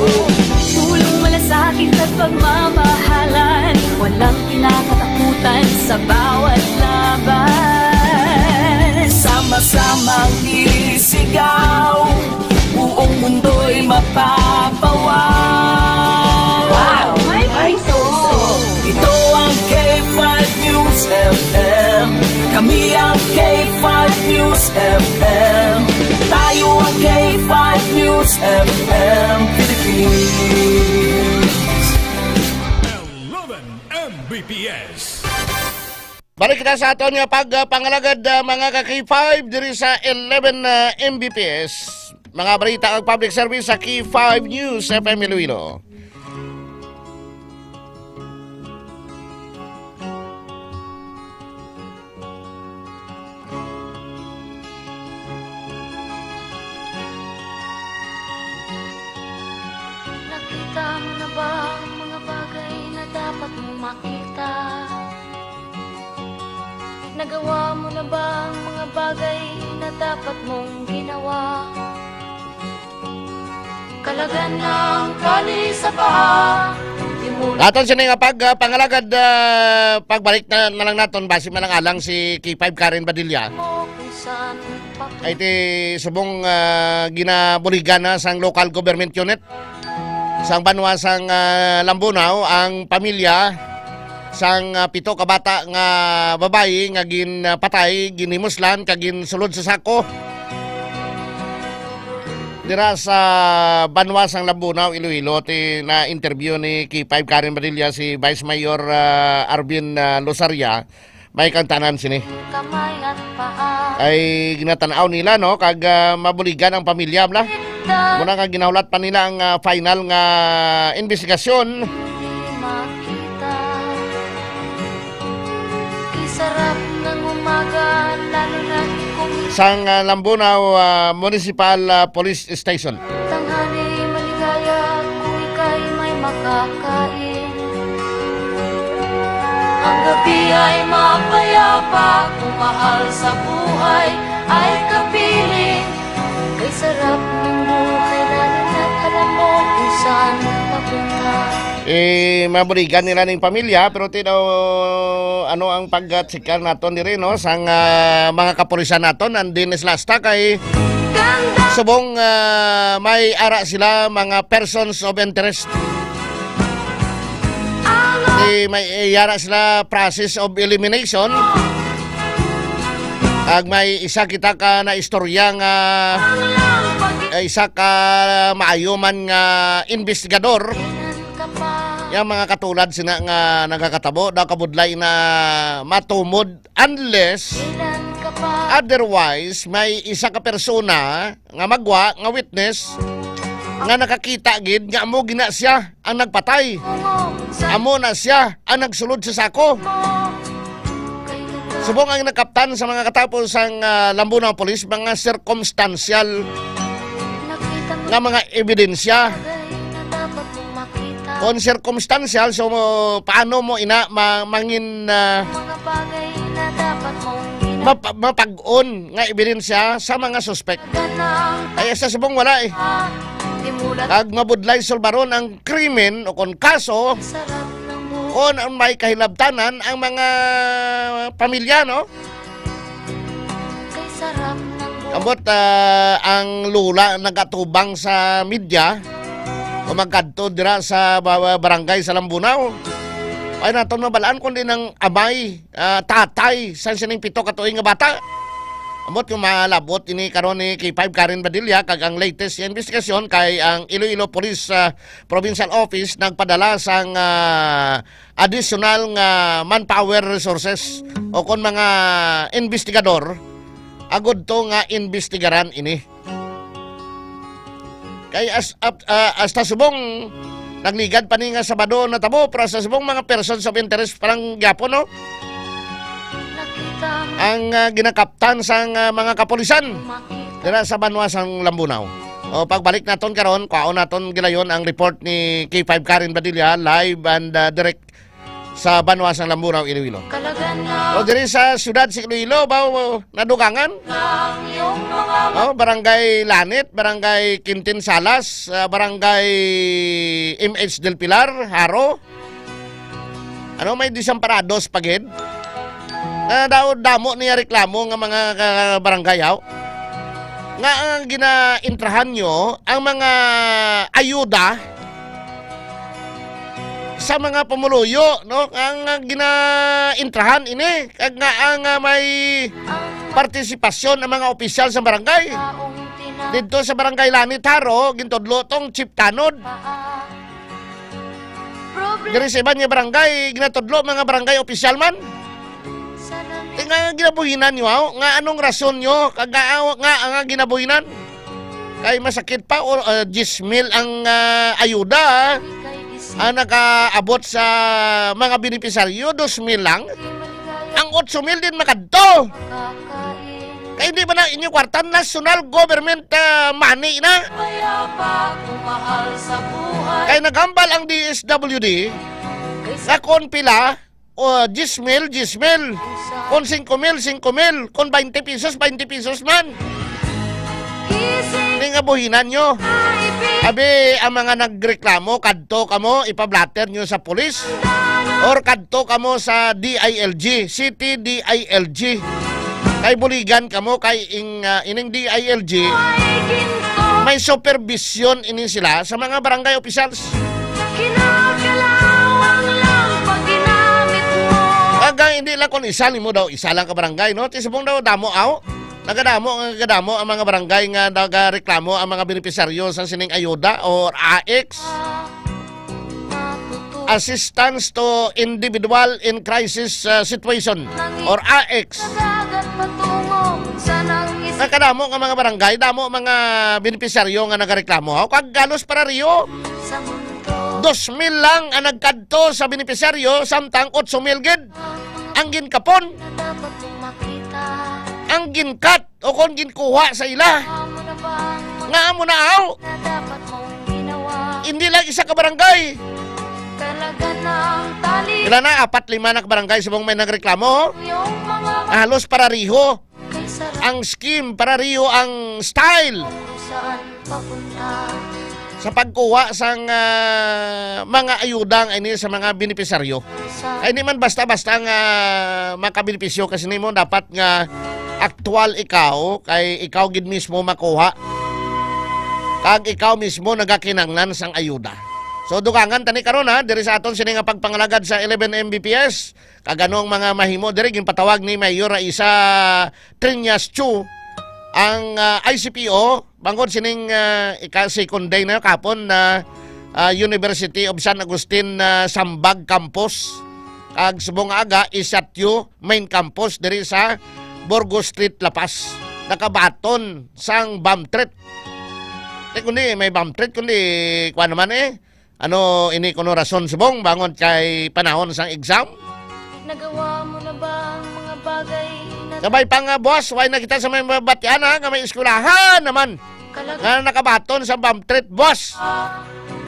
Tulong, malasakit at pagmamahalan, walang kinakatakutan sa bawat laban. Sama-samang isigaw, buong mundo'y mapapawaw. Wow! May puso! Ito ang K five News F M. Kami ang K five News F M. Tayo ang K five News F M Philippines. Eleven M B P S. Balik kita sa aton nga pag, ah, pangalagad, ah, mga ka K five diri sa eleven, ah, M B P S. Mga balita ug public service sa K five News F M Iloilo. Nakita mo na ba ang mga bagay na dapat mong makita? Nagawa mo na ba ang mga bagay na dapat mong ginawa? Kalagan na ang kali sa paa. Di mo Aton sini nga pag, ah, pangalagad, ah, pagbalik na, na lang naton, basi man lang alang si K five Karen Badilla. Mo kung saan pa Ay ti subong, ah, ginabuligan na sang local government unit sang banwa sang, ah, Lambunao ang pamilya sang, ah, pito ka bata nga babayi nga ginpatay, ginhimuslan kag ginsulod sa sako dira sa banwa sang Lambunao, Iloilo. Ti na-interview ni K five Karen Badilla si Vice Mayor, ah, Arvin, ah, Losaria. May kang tanan sini. Kamay at paa. Ay ginatan-aw nila, no, kag, ah, mabuligan ang pamilya, bla. Muna nga ginahulat pa nila ang, ah, final nga investigasyon. Hindi makita. Kay sarap ng umaga, lalo na kung Sang, ah, Lambunao, ah, Municipal, ah, Police Station. Tanghali maligaya kung ika'y may makakain. Ang gabi ay mapayapa kung mahal sa buhay ay kapiling. Kay sarap ng buhay lalo na't alam mo kung saan papunta. Eh, mabuligan nila ning pamilya, pero ti daw, ano ang pagtsikar naton diri, no? Sang, ah, mga kapulisan naton, ang Dennis Lasta kay Ganda. Subong, ah, may ara sila mga persons of interest. Ang Di may, eh, yara sila process of elimination. Ag may isa kita ka na istorya nga, eh, isa ka maayo man nga investigador. Yang mga katulad sina nga nagakatabo daw kabudlay na matumod unless otherwise may isa ka persona nga magwa nga witness nga nakakita gid nga amo gina siya ang nagpatay. Amo na siya ang nagsulod sa sako. Subong ang nakaptan sa mga katapo sang, ah, Lambunao Police, mga circumstantial nga mga ebidensya. Kung circumstantial, so, paano mo ina ma-, mangin, ah, map-, mapag-on nga ebidensya sa mga suspek? Ay, sa subong wala, eh. Kag mabudlay sulbaron ang krimen o kon kaso, kon ang may kahilabtanan ang mga pamilya, no? Ambot, ah, ang lula nagatubang sa media o magkadto dira sa ba-, barangay sa Lambunao. Ay naton mabalaan kundi nang amay, ah, tatay sang sining pito ka tuig nga bata. Ambot kung malabot ini karon ni K five Karen Badilla, kag ang latest nga investigasyon kay ang Iloilo Police, ah, Provincial Office nagpadala sang, ah, additional nga manpower resources o kon mga investigador agud to nga investigaran ini. Kay as-, ap-, ah, hasta subong nagligad pa ni nga Sabado natabo, pero hasta subong mga persons of interest pa lang gyapon, no? Ang, ah, ginakaptan sang, ah, mga kapulisan. dira sa banwa sang Lambunao. O, pagbalik naton karon, kwaon naton gilayon ang report ni K five Karen Badilla, live and, ah, direct sa banwa sang Lambunao, Iloilo. O, diri sa siyudad sa Iloilo, ba, o, nadugangan? O, Barangay Lanit, Barangay Quintin Salas, ah, Barangay M H Del Pilar, Jaro. Ano, may desamparados pa gid? Nga daw damo niya reklamo nga mga ka-, barangay, haw? Nga ang ginaintrahan nyo, ang mga ayuda sa mga pumuluyo, no? Ang, ah, ginaintrahan ini, kag nga ang, ah, may partisipasyon ang mga opisyal sa barangay. Didto sa Barangay Lanit, Jaro, gintudlo tong Chief Tanod. Diri sa iban nga barangay, ginatudlo mga barangay opisyal man. Ti nga ginabuhinan nyo, haw? Nga anong rason nyo? Kag nga, nga, nga ginabuhinan? Kay masakit pa, o, ah, diyes mil ang, ah, ayuda, ah, ang nakaabot sa mga benepisaryo, dos mil lang. Ang otso mil din makadto. Kay hindi ba na inyo kwarta? National government, ah, money na. Kay naghambal ang D S W D nga kon pila, o, diyes mil, diyes mil. Kon singko mil, singko mil. Kon baynte pesos, baynte pesos man. Ini nga buhinan nyo. Abi, ang mga nagreklamo, kadto kamo, ipablatter nyo sa pulis. Or kadto kamo sa D I L G, City D I L G. Kay buligan kamo kay ing, ah, ining D I L G, may supervision ini sila sa mga barangay officials. Kinakalawang lang pag ginamit mo. Aga, hindi lang kung isa nimo daw, isa lang ka barangay, no? Ti subong daw damo, aw. Nagadamo, nagadamo ang mga barangay nga nagareklamo ang mga benepisaryo sa sining ayuda or A I C. Assistance to Individual in Crisis, uh, Situation or A I C. Nakadamo nga mga barangay, damo mga benepisyaryo nga nagareklamo. Haw, kag halos pareho. Dos mil lang ang nagkadto sa benepisyaryo, samtang otso mil gid ang ginkapon. Ang ginkat o kon ginkuha sa ila. Nga amo na, aw. Hindi lang isa ka barangay. Ila na, apat, lima na ka barangay subong may nagreklamo. Halos parariho ang scheme, parariho ang style sa pagkuha sang, ah, mga ayuda nga ini sa mga benepisaryo. Ay, di man basta-basta nga makabenepisyo kasi nimo, dapat nga aktual ikaw, kay ikaw gid mismo makuha. Kag ikaw mismo nagakinanglan sang ayuda. So, dugangan tani karon, ha, diri sa aton sini nga pagpangalagad sa eleven M B P S. Kag ano ang mga mahimo diri? Ginpatawag ni Mayor Raisa Triñas Chu ang, ah, I C P O bangod sining, ah, ika-second day na kapon na, ah, University of San Agustin, ah, Sambag Campus. Kag subong nga aga, Isatyo Main Campus diri sa Burgos Street, La Paz. Nakabaton sang bomb threat. Di kundi may bomb threat, kundi kuwan naman eh. Ano ini kuno rason subong bangon kay panahon sang exam? Nagawa mo na ba ang mga bagay na Kabay pa nga, boss, way na kita sa may mabatian, ha, nga may eskwelahan naman. Kalaga- Nga nakabaton sa bomb threat, boss.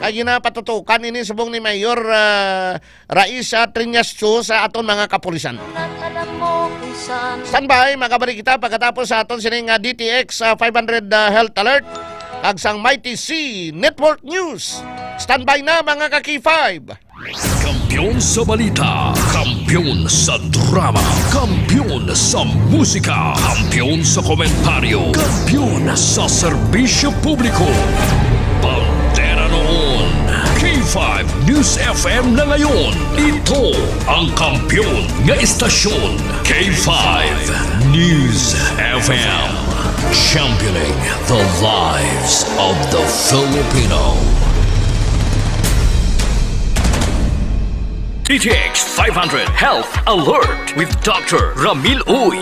Kay ginapatutukan ini subong ni Mayor, ah, Raisa Triñas Chu sa aton mga kapulisan. Standby, makabalik kita pagkatapos sa aton sining, ah, D T X, ah, five hundred, ah, Health Alert, kag sang Mighty C Network News. Standby na, mga ka-K five. Kampiyon sa balita, kampiyon sa drama, kampiyon sa musika, kampiyon sa komentaryo, kampiyon sa serbisyo publiko. Bandera noon, K five News F M na ngayon. Ito ang kampiyon nga istasyon, K five News F M. Championing the lives of the Filipino. D T X five hundred Health Alert with Doctor Ramil Uy.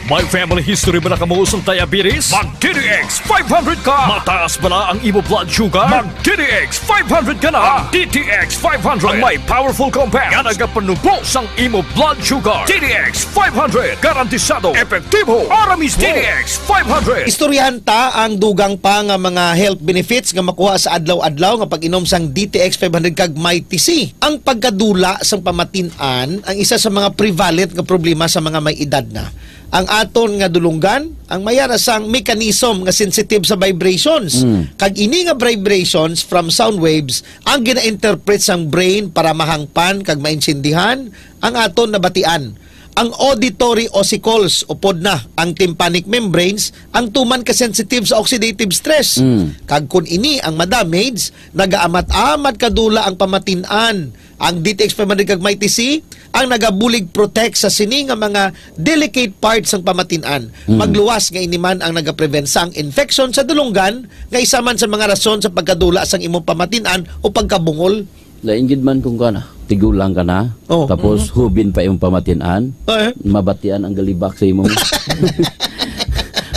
May family history ba na kamo sang diabetes? Mag D T X five hundred ka! Mataas ba na ang imo blood sugar? Mag D T X five hundred ka na! Ang D T X five hundred ang may powerful compound nga nagapanubo sang imo blood sugar. D T X five hundred, garantisado, epektibo, para mismo. D T X five hundred. Istoryahan ta ang dugang pa nga mga health benefits nga makuha sa adlaw-adlaw nga pag-inom sang D T X five hundred kag Mighty C. Ang pagkadula sang pamatin-an ang isa sa mga prevalent nga problema sa mga may edad na. Ang aton nga dulunggan, ang may ara sang mechanism nga sensitive sa vibrations. Mm. Kag ini nga vibrations from sound waves ang gina-interpret sang brain para mahangpan kag maintindihan ang aton nabatian. Ang auditory ossicles, upod na ang tympanic membranes, ang tuman ka sensitive sa oxidative stress. Mm. Kag kun ini ang madamage, nagaamat-amat kadula ang pamatin-an. Ang D T X five hundred kag Mighty C ang nagabulig protect sa sini nga mga delicate parts sang pamatin-an. Mm. Magluwas nga ini man ang nagaprevent sang infection sa dulunggan, nga isa man sa mga rason sa pagkadula sang imong pamatin-an o pagkabungol. Lain gid man kung kana, tigulang ka na, Oh. tapos Mhm. hubin pa imong pamatin-an, Eh. mabatian ang galibak sa imo.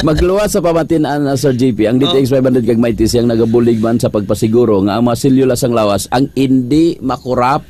Magluwas sa pamatin-an na, Sir J P, ang Oh. D T X five hundred kag Mighty C ang nagabulig man sa pagpasiguro nga ang mga selula sang lawas ang indi makurap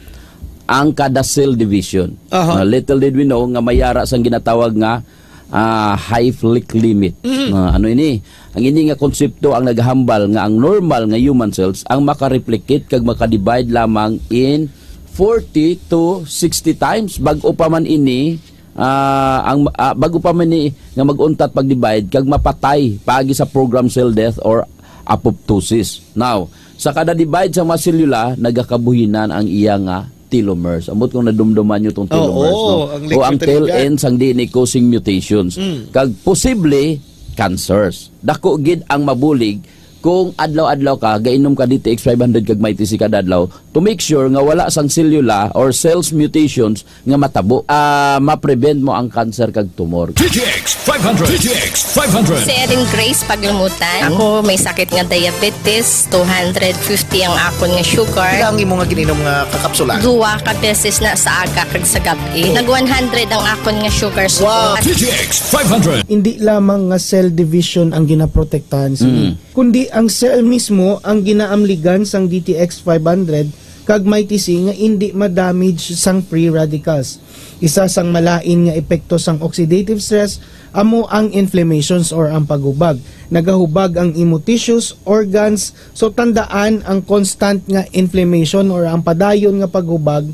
ang kada cell division. Aha. Uh, little did we know nga may ara sang ginatawag nga ah, half-life limit. Mhm. Ah, ano ini? Ang ini nga konsepto ang nagahambal nga ang normal nga human cells ang makareplicate kag makadivide lamang in forty to sixty times. Bag-o pa man ini, ah, ang, ah, bag-o pa man ni nga mag-untat pag-divide kag mapatay paagi sa programmed cell death or apoptosis. Now, sa kada divide sa mga selula, nagakabuhinan ang iya nga telomers. Ambot kung nadumduman nyo tong Oo, telomers, no? ang O ang liquid tail regal. end sang D N A causing mutations. Mm. Kag posible, cancers. Dako gid ang mabulig kung adlaw-adlaw ka, gainom ka D T X five hundred kag Mighty C kada adlaw to make sure nga wala sang selula or cells mutations nga matabo. Ah, ma-prevent mo ang cancer kag tumor. D T X five hundred. D T X five hundred. Si Erin Grace Paglumutan. Ako may sakit nga diabetes, two hundred fifty ang akon nga sugar. Pila ang imo nga gininom nga kakapsula? Duwa ka beses na sa aga kag sa gab-i. Oh. Nag one hundred ang akon nga sugar. Wow. Sa D T X five hundred. Hindi lamang nga cell division ang ginaprotektahan sini, Mm. kundi ang cell mismo ang ginaamligan sang D T X five hundred kag Mighty C nga indi ma-damage sang free radicals. Isa sang malain nga epekto sang oxidative stress amo ang inflammations or ang paghubag. Nagahubag ang imo tissues, organs, so tandaan ang constant nga inflammation or ang padayon nga paghubag,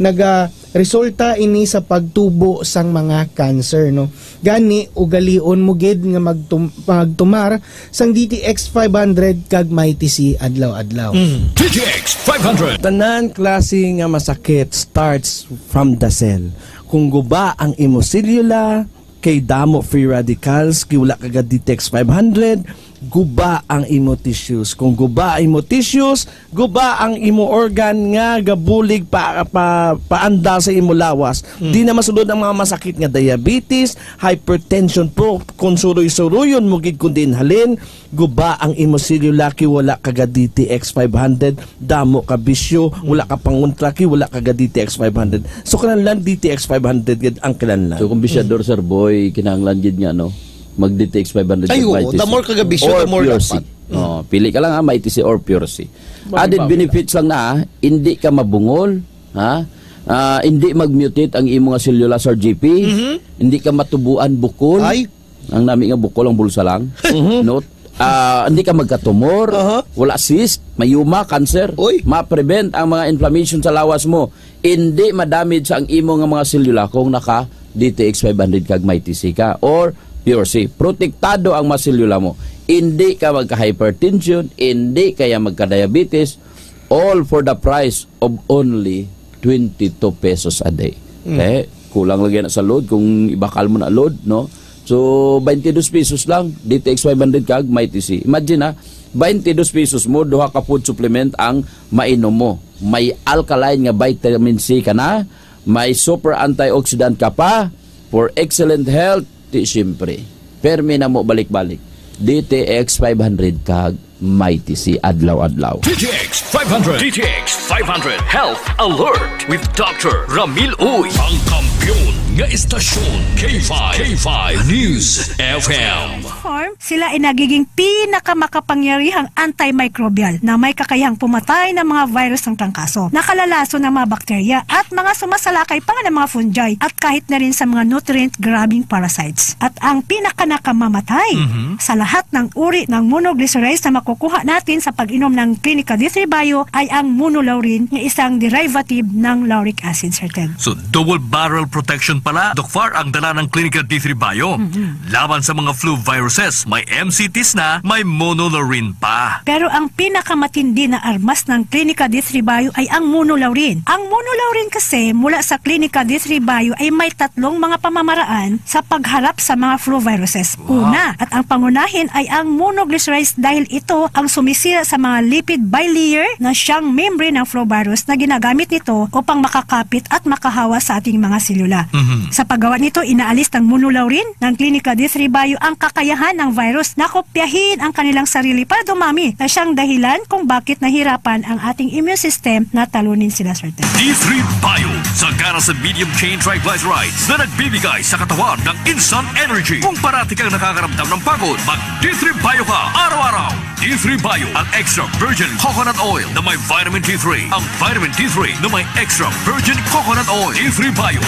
nagaresulta ini sa pagtubo sang mga cancer, no? Gani, ugalion mo gid nga magtum-, magtumar sang D T X five hundred kag Mighty C adlaw-adlaw. Mm. D T X five hundred. Tanan klase nga masakit starts from the cell. Kung guba ang imo selula, kay damo free radicals, kay wala ka ga D T X five hundred, guba ang imo tissues. Kung guba ang imo tissues, guba ang imo organ nga gabulig pa, pa, paanda sa imo lawas. Mm. Di na masulod ang mga masakit nga diabetes, hypertension, pro, kung suroy-suroyon mo gid kung diin halin, guba ang imo selula kay wala ka ga D T X five hundred, damo ka bisyo, wala ka pangontra kay wala ka ga D T X five hundred. So, kinahanglan D T X five hundred gid ang kinahanglan. So, kung bisyador, Sir Boy, kinahanglan gid nga, no? Mag D T X five hundred Ay, kag oo. Mighty C. The more ka ga bisyo, Or the more Pure C. dapat. Oh, pili ka lang, ha, Mighty C or Pure C. Added benefits lang na, ha? Hindi ka mabungol, ha? Ah, hindi mag-mutate ang imo nga selula, Sir J P. Mhm. Hindi ka matubuan bukol. Ay. Ang nami nga bukol ang bulsa lang. Mhm. No? Ah, hindi ka magkatumor, Aha. wala cyst, mayuma, cancer. Uy. Ma-prevent ang mga inflammation sa lawas mo. Hindi ma-damage ang imo nga mga selula kung naka D T X five hundred kag Mighty C ka or Pure C. Protektado ang mga selula mo. Hindi ka magka-hypertension, hindi kaya magka-diabetes, all for the price of only twenty-two pesos a day. Mm. Okay? Kulang lagi na sa load kung ibakal mo na load, no? So, twenty-two pesos lang, D T X five hundred kag Mighty C. Imagine, ha, twenty-two pesos mo, duha ka food supplement ang mainom mo. May alkaline nga vitamin C ka na, may super antioxidant ka pa, for excellent health, ti siyempre. Permi na mo balik-balik. D T X five hundred kag Mighty C adlaw-adlaw. D T X five hundred. D T X five hundred Health Alert with Doctor Ramil Uy. Ang kampiyon nga istasyon, K five, K five News F M. Farm, sila ay nagiging pinakamakapangyarihang antimicrobial na may kakayahang pumatay ng mga virus ng trangkaso. Nakalalason ng mga bakterya at mga sumasalakay pa nga ng mga fungi at kahit na rin sa mga nutrient-grabbing parasites. At ang pinakanakamamatay Mhm. sa lahat ng uri ng monoglycerides na makukuha natin sa pag-inom ng Clinica D three Bio ay ang monolaurin, nga isang derivative ng lauric acid, Sir Ted. So, double barrel protection pala, Doc Far, ang dala ng Clinica D three Bio. Mhm. Laban sa mga flu viruses, may M C Ts na, may monolaurin pa. Pero ang pinakamatindi na armas ng Clinica D three Bio ay ang monolaurin. Ang monolaurin kasi mula sa Clinica D three Bio ay may tatlong mga pamamaraan sa pagharap sa mga flu viruses. Wow. Una, at ang pangunahin ay ang monoglycerides dahil ito ang sumisira sa mga lipid bilayer na siyang membrane ng flu virus na ginagamit nito upang makakapit at makahawa sa ating mga selula. Mhm. Sa paggawa nito, inaalis ng monolaurin ng Clinica D three Bio ang kakayahan ng virus na kopyahin ang kanilang sarili para dumami, na siyang dahilan kung bakit nahirapan ang ating immune system na talunin sila, Sir Ted. D three Bio, sagana sa medium chain triglycerides na nagbibigay sa katawan ng instant energy. Kung parati kang nakakaramdam ng pagod, mag D three Bio ka araw-araw. D three Bio, ang extra virgin coconut oil na may vitamin D three. Ang vitamin D three na may extra virgin coconut oil. D three Bio.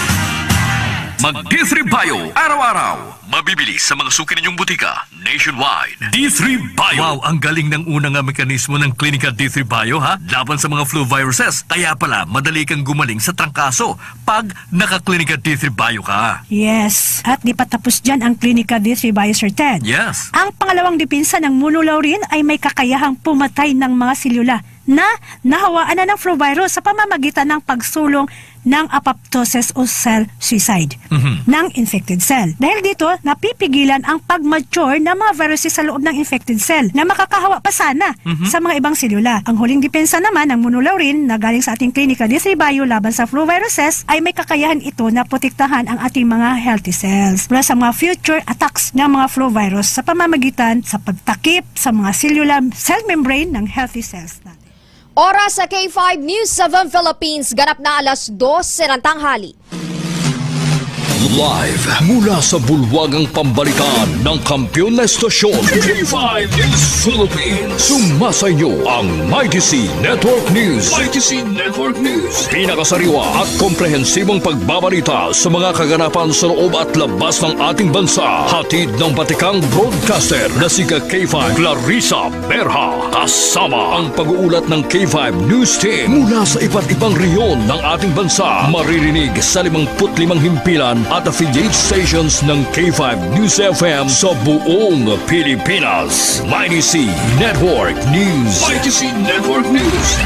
Mag D three Bio araw-araw. Mabibili sa mga suki ninyong butika nationwide. D three Bio. Wow, ang galing ng una nga mekanismo ng Klinika D three Bio, ha? Laban sa mga flu viruses. Kaya pala, madali kang gumaling sa trangkaso pag naka-Klinika D three Bio ka. Yes. At di pa tapos dyan ang Klinika D three Bio, Sir Ted. Yes. Ang pangalawang depensa ng monolaurin ay may kakayahang pumatay ng mga selula na nahawaan na ng flu virus sa pamamagitan ng pagsulong ng apoptosis o cell suicide Mhm. ng infected cell. Dahil dito, napipigilan ang pag-mature ng mga viruses sa loob ng infected cell na makakahawa pa sana Mhm. sa mga ibang selula. Ang huling depensa naman ng monolaurin na galing sa ating Klinika D three Bio laban sa flu viruses ay may kakayahan ito na protektahan ang ating mga healthy cells mula sa mga future attacks ng mga flu virus sa pamamagitan sa pagtakip sa mga selula cell membrane ng healthy cells natin. Oras sa K five News seven Philippines, ganap na alas dose ng tanghali. Live mula sa bulwagang pambalitaan ng kampiyon na estasyon, K five News Philippines. Sumasa inyo ang Mighty C Network News. Mighty C Network News. Pinakasariwa at komprehensibong pagbabalita sa mga kaganapan sa loob at labas ng ating bansa. Hatid ng batikang broadcaster na si K five Clarissa Berha, kasama ang pag-uulat ng K five News Team mula sa iba't ibang rehiyon ng ating bansa. Maririnig sa limangput limang himpilan at affiliate stations ng K five News F M sa buong Pilipinas. Mighty C Network News. Mighty C Network News.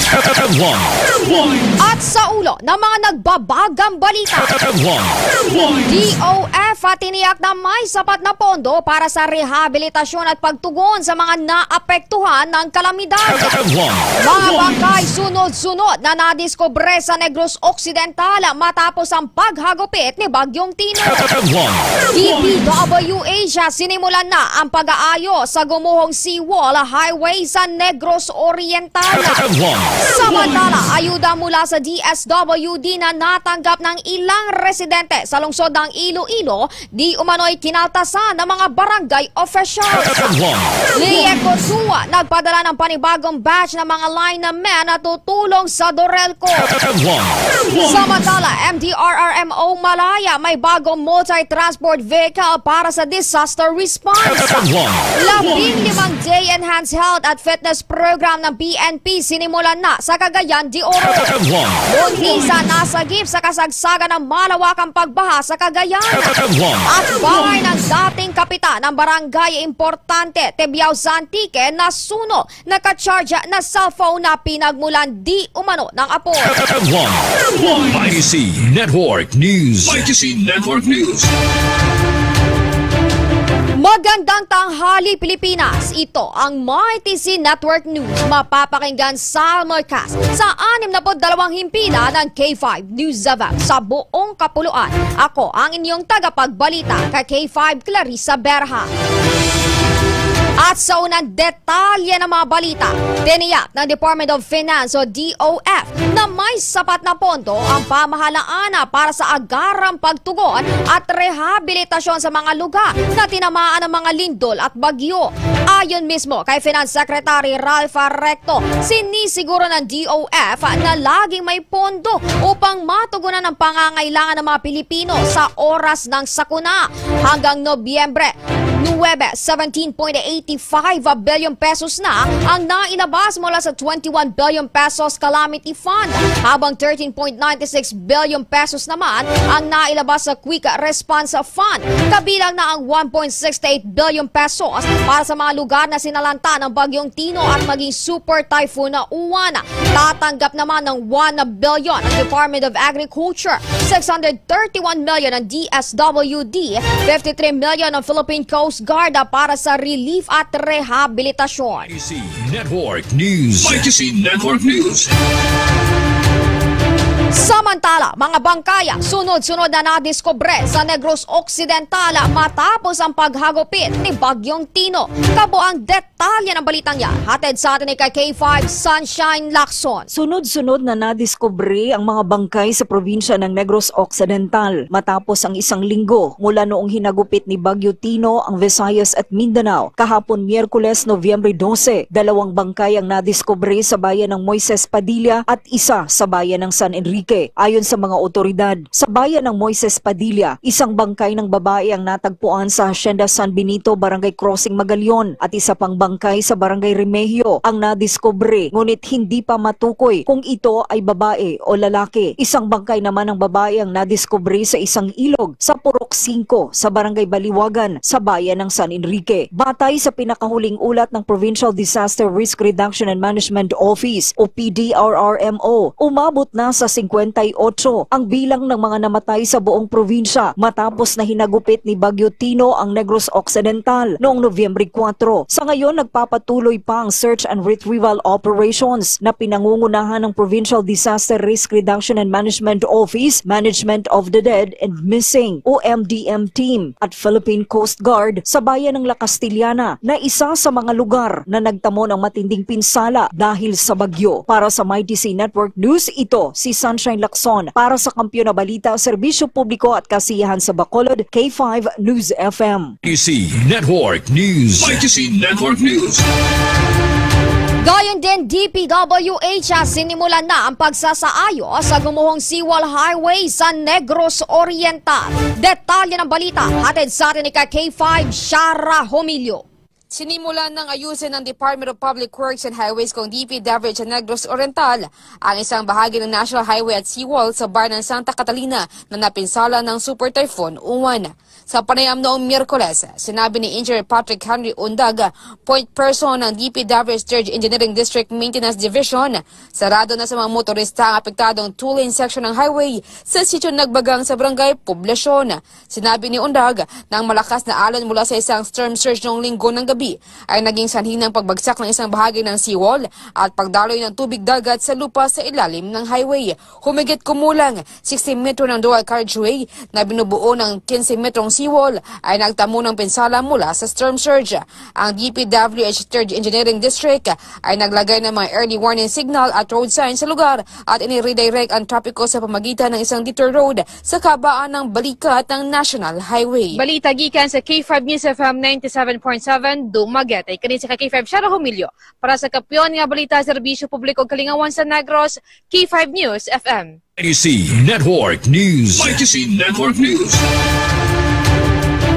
Headline. At sa ulo ng mga nagbabagang balita, Headline. D O F tiniyak na may sapat na pondo para sa rehabilitasyon at pagtugon sa mga naapektuhan ng kalamidad. Headline. Mga bangkay sunod-sunod na nadiskubre sa Negros Occidental matapos ang paghagupit ni Bagyong Tino. Headline. D P W Asia sinimulan na ang pag-aayos sa gumuhong seawall highway sa Negros Oriental. Headline. Samantala, ayuda mula sa D S W D na natanggap ng ilang residente sa lungsod ng Iloilo, di umano'y kinaltasan ng mga barangay officials. Headline. Lia Cordua nagpadala ng panibagong batch ng mga linemen na tutulong sa Dorelco. Headline. Samantala, M D R R M O Malaya may bagong multi-transport vehicle para sa disaster response. Headline. Labing limang day enhanced health at fitness program ng P N P sinimulan na sa Cagayan de Oro. Headline. Buntisa nasagip sa kasagsagan ng malawakang pagbaha sa Cagayan. Headline. At bahay ng dating kapitan ng barangay Importante, Tibiao, Antique, nasunog. Nakacharge na cellphone na pinagmulan di umano ng apoy. Headline. Mighty C Network News. Mighty C Network News. Magandang tanghali, Pilipinas. Ito ang Mighty C Network News. Mapapakinggan simulcast sa anim na put dalawang himpilan ng K five News F M sa buong kapuluan. Ako ang inyong tagapagbalita, ka K five Clarissa Berha. At sa unang detalye ng mga balita, tiniyak ng Department of Finance o D O F na may sapat na pondo ang pamahalaan para sa agarang pagtugon at rehabilitasyon sa mga lugar na tinamaan ng mga lindol at bagyo. Ayon mismo kay Finance Secretary Ralph Recto, sinisiguro ng D O F na laging may pondo upang matugunan ang pangangailangan ng mga Pilipino sa oras ng sakuna. Hanggang Nobyembre, nuwebe, seventeen point eight five billion pesos na ang nailabas mula sa twenty-one billion pesos calamity fund, habang thirteen point nine six billion pesos naman ang nailabas sa Quick Response Fund, kabilang na ang one point six eight billion pesos para sa mga lugar na sinalanta ng Bagyong Tino at maging Super Typhoon Uwan. Tatanggap naman ng one billion ang Department of Agriculture, six hundred thirty-one million ang D S W D, fifty-three million ang Philippine Coast Guard para sa relief at rehabilitasyon. Network News. Network News. Samantala, mga bangkaya sunod-sunod na nadiskubre sa Negros Occidental matapos ang paghagupit ni Bagyong Tino. Kabuang detalye ng balitang yan, hatid sa atin ni kay K five Sunshine Lacson. Sunod-sunod na nadiskubre ang mga bangkay sa probinsya ng Negros Occidental matapos ang isang linggo mula noong hinagupit ni Bagyo Tino ang Visayas at Mindanao kahapon, Miyerkules, Nobyembre dose. Dalawang bangkay ang nadiskubre sa bayan ng Moises Padilla at isa sa bayan ng San Enrique. Ayon sa mga otoridad, sa bayan ng Moises Padilla, isang bangkay ng babae ang natagpuan sa Hacienda San Benito, Barangay Crossing, Magallon, at isa pang bangkay sa Barangay Remehio ang nadiskubre, ngunit hindi pa matukoy kung ito ay babae o lalaki. Isang bangkay naman ng babae ang nadiskubre sa isang ilog sa Purok Singko sa Barangay Baliwagan sa bayan ng San Enrique. Batay sa pinakahuling ulat ng Provincial Disaster Risk Reduction and Management Office o P D R R M O, umabot na sa singkwenta y otso ang bilang ng mga namatay sa buong probinsya matapos na hinagupit ni Bagyo Tino ang Negros Occidental noong Nobyembre kuwatro. Sa ngayon, nagpapatuloy pa ang search and retrieval operations na pinangungunahan ng Provincial Disaster Risk Reduction and Management Office, Management of the Dead and Missing o M D M team at Philippine Coast Guard sa bayan ng La Castellana na isa sa mga lugar na nagtamo ng matinding pinsala dahil sa bagyo. Para sa Mighty C Network News, ito si Sunshine Lacson. Para sa Kampiyon na Balita, Serbisyo Publiko at Kasiyahan sa Bacolod, K five News F M. Mighty C Network News. Mighty C Network News. Gayon din, D P W H, ah, sinimulan na ang pagsasaayos sa gumuhong seawall highway sa Negros Oriental. Detalye ng balita, hatid sa atin ni ka K five Shara Homilio. Sinimulan ng ayusin ng Department of Public Works and Highways kung D P W H sa Negros Oriental ang isang bahagi ng National Highway at Seawall sa bayan ng Santa Catalina na napinsala ng Super Typhoon Uwan. Sa panayam noong Miyerkules, sinabi ni Engineer Patrick Henry Undag, point person ng D P W H Third Engineering District Maintenance Division, sarado na sa mga motorista ang apektadong two-lane section ng highway sa sitio Nagbagang sa Barangay Poblacion. Sinabi ni Undag na ang malakas na alon mula sa isang storm surge noong Linggo ng gabi ay naging sanhi ng pagbagsak ng isang bahagi ng seawall at pagdaloy ng tubig dagat sa lupa sa ilalim ng highway. Humigit kumulang sixty metro ng dual carriageway na binubuo ng quince metrong seawall ay nagtamo ng pinsala mula sa storm surge. Ang D P W H Third Engineering District ay naglagay ng mga early warning signal at road signs sa lugar at ini-redirect ang trapiko sa pamagitan ng isang detour road sa kabaan ng balikat ng National Highway. Balita gikan sa K five News F M ninety-seven point seven Dumaguete. Kani si ka K five Shara Humilio para sa Kampiyon nga Balita, Serbisyo Publiko ug Kalingawan sa Negros, K five News F M. Mighty C Network News. Mighty C Network News.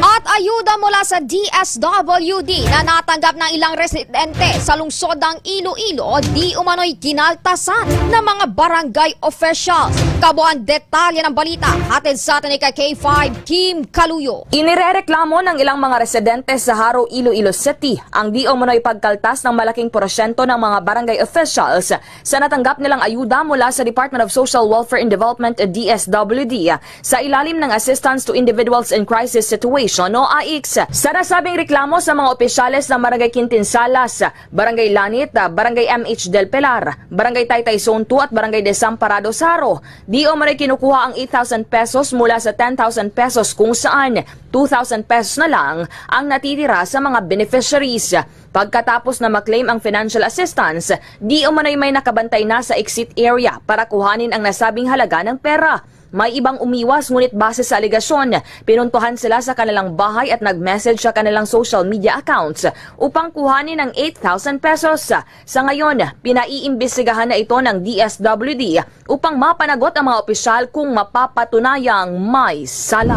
At ayuda mula sa D S W D na natanggap ng ilang residente sa lungsod ng Iloilo, di umano'y kinaltasan ng mga barangay officials. Kabuang detalye ng balita, hatid sa atin ni ka K five Kim Kaluyo. Inirereklamo ng ilang mga residente sa Jaro, Iloilo City ang di umano'y pagkaltas ng malaking porsyento ng mga barangay officials sa natanggap nilang ayuda mula sa Department of Social Welfare and Development, D S W D, sa ilalim ng Assistance to Individuals in Crisis Situation o AICS. Sa nasabing reklamo sa mga opisyales ng Barangay Quintin Salas, Barangay Lanit, Barangay M H Del Pilar, Barangay Taytay Zone two at Barangay Desamparado, Jaro, Di umano'y kinukuha ang eight thousand pesos mula sa ten thousand pesos, kung saan two thousand pesos na lang ang natitira sa mga beneficiaries. Pagkatapos na maklaim ang financial assistance, di umano'y may nakabantay na sa exit area para kuhanin ang nasabing halaga ng pera. May ibang umiwas, ngunit base sa alegasyon, pinuntuhan sila sa kanilang bahay at nag-message sa kanilang social media accounts upang kuhanin ang eight thousand pesos. Sa ngayon, pinaiimbestigahan na ito ng D S W D upang mapanagot ang mga opisyal kung mapapatunayang may sala.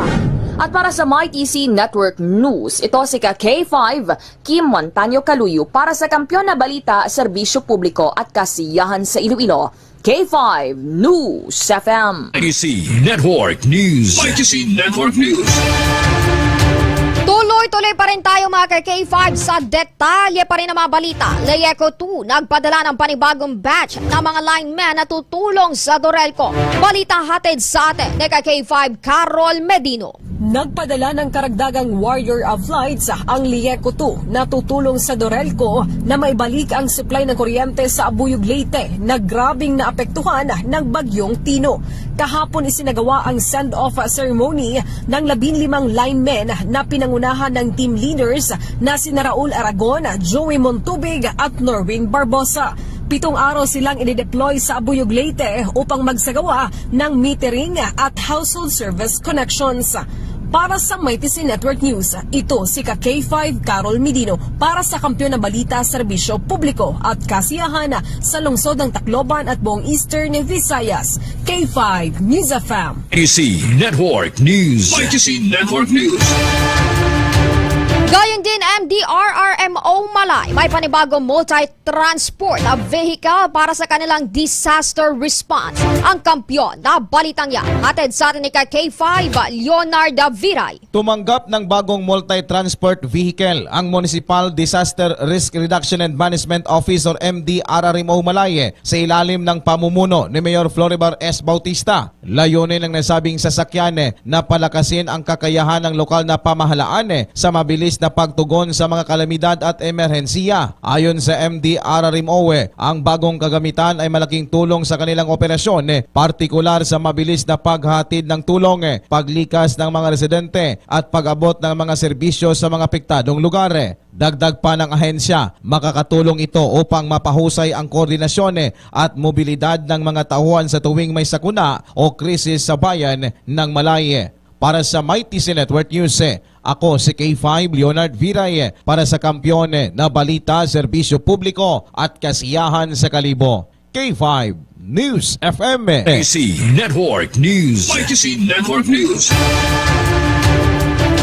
At para sa Mighty C Network News, ito si ka K five, Kim Montaño Caluyo para sa Kampiyon na Balita, Serbisyo Publiko at Kasiyahan sa Iloilo, K five News F M. Mighty C Network News. Mighty C Network News. Tuloy-tuloy pa rin tayo, mga ka K five, sa detalye pa rin ng mga balita. Leyeco two nagpadala ng panibagong batch ng mga linemen na tutulong sa Dorelco. Balita hatid sa atin ni ka K five Carol Medino. Nagpadala ng karagdagang Warrior of Lights ang Leyeco two na tutulong sa Dorelco na maibalik ang supply ng kuryente sa Abuyog, Leyte na grabing naapektuhan ng Bagyong Tino. Kahapon isinagawa ang send-off ceremony ng labing limang linemen na pinangunahan ng team leaders na sina Raul Aragon, Joey Montubig at Norwin Barbosa. Pitong araw silang i-deploy sa Abuyog, Leyte upang magsagawa ng metering at household service connections. Para sa Mighty C Network News, ito si ka K five Carol Medino para sa Kampiyon na Balita, Serbisyo Publiko at Kasiyahan sa lungsod ng Tacloban at buong Eastern Visayas. K five News F M. Mighty C Network News. Mighty C Network News. Gayon din, M D R R M O Malay, may panibagong multi-transport vehicle para sa kanilang disaster response. Ang Kampiyon na Balitang Yan, hatid sa atin ni ka K five Leonard Viray. Tumanggap ng bagong multi-transport vehicle ang Municipal Disaster Risk Reduction and Management Office or M D R R M O Malay sa ilalim ng pamumuno ni Mayor Floribar S Bautista. Layunin ng nasabing sasakyan, eh, na palakasin ang kakayahan ng lokal na pamahalaan, eh, sa mabilis na pagtugon sa mga kalamidad at emerhensiya. Ayon sa M D R R M O, eh, ang bagong kagamitan ay malaking tulong sa kanilang operasyon, eh, partikular sa mabilis na paghatid ng tulong, eh, paglikas ng mga residente at pag-abot ng mga serbisyo sa mga apektadong lugar, eh. Dagdag pa ng ahensya, makakatulong ito upang mapahusay ang koordinasyon, eh, at mobilidad ng mga tauhan sa tuwing may sakuna o krisis sa bayan ng Malay. Para sa Mighty C Network News, eh, ako si K five Leonard Viray, eh, para sa Kampiyon, eh, na Balita, Serbisyo Publiko at Kasiyahan sa Kalibo. K five News F M. K C Network News. K C Network News.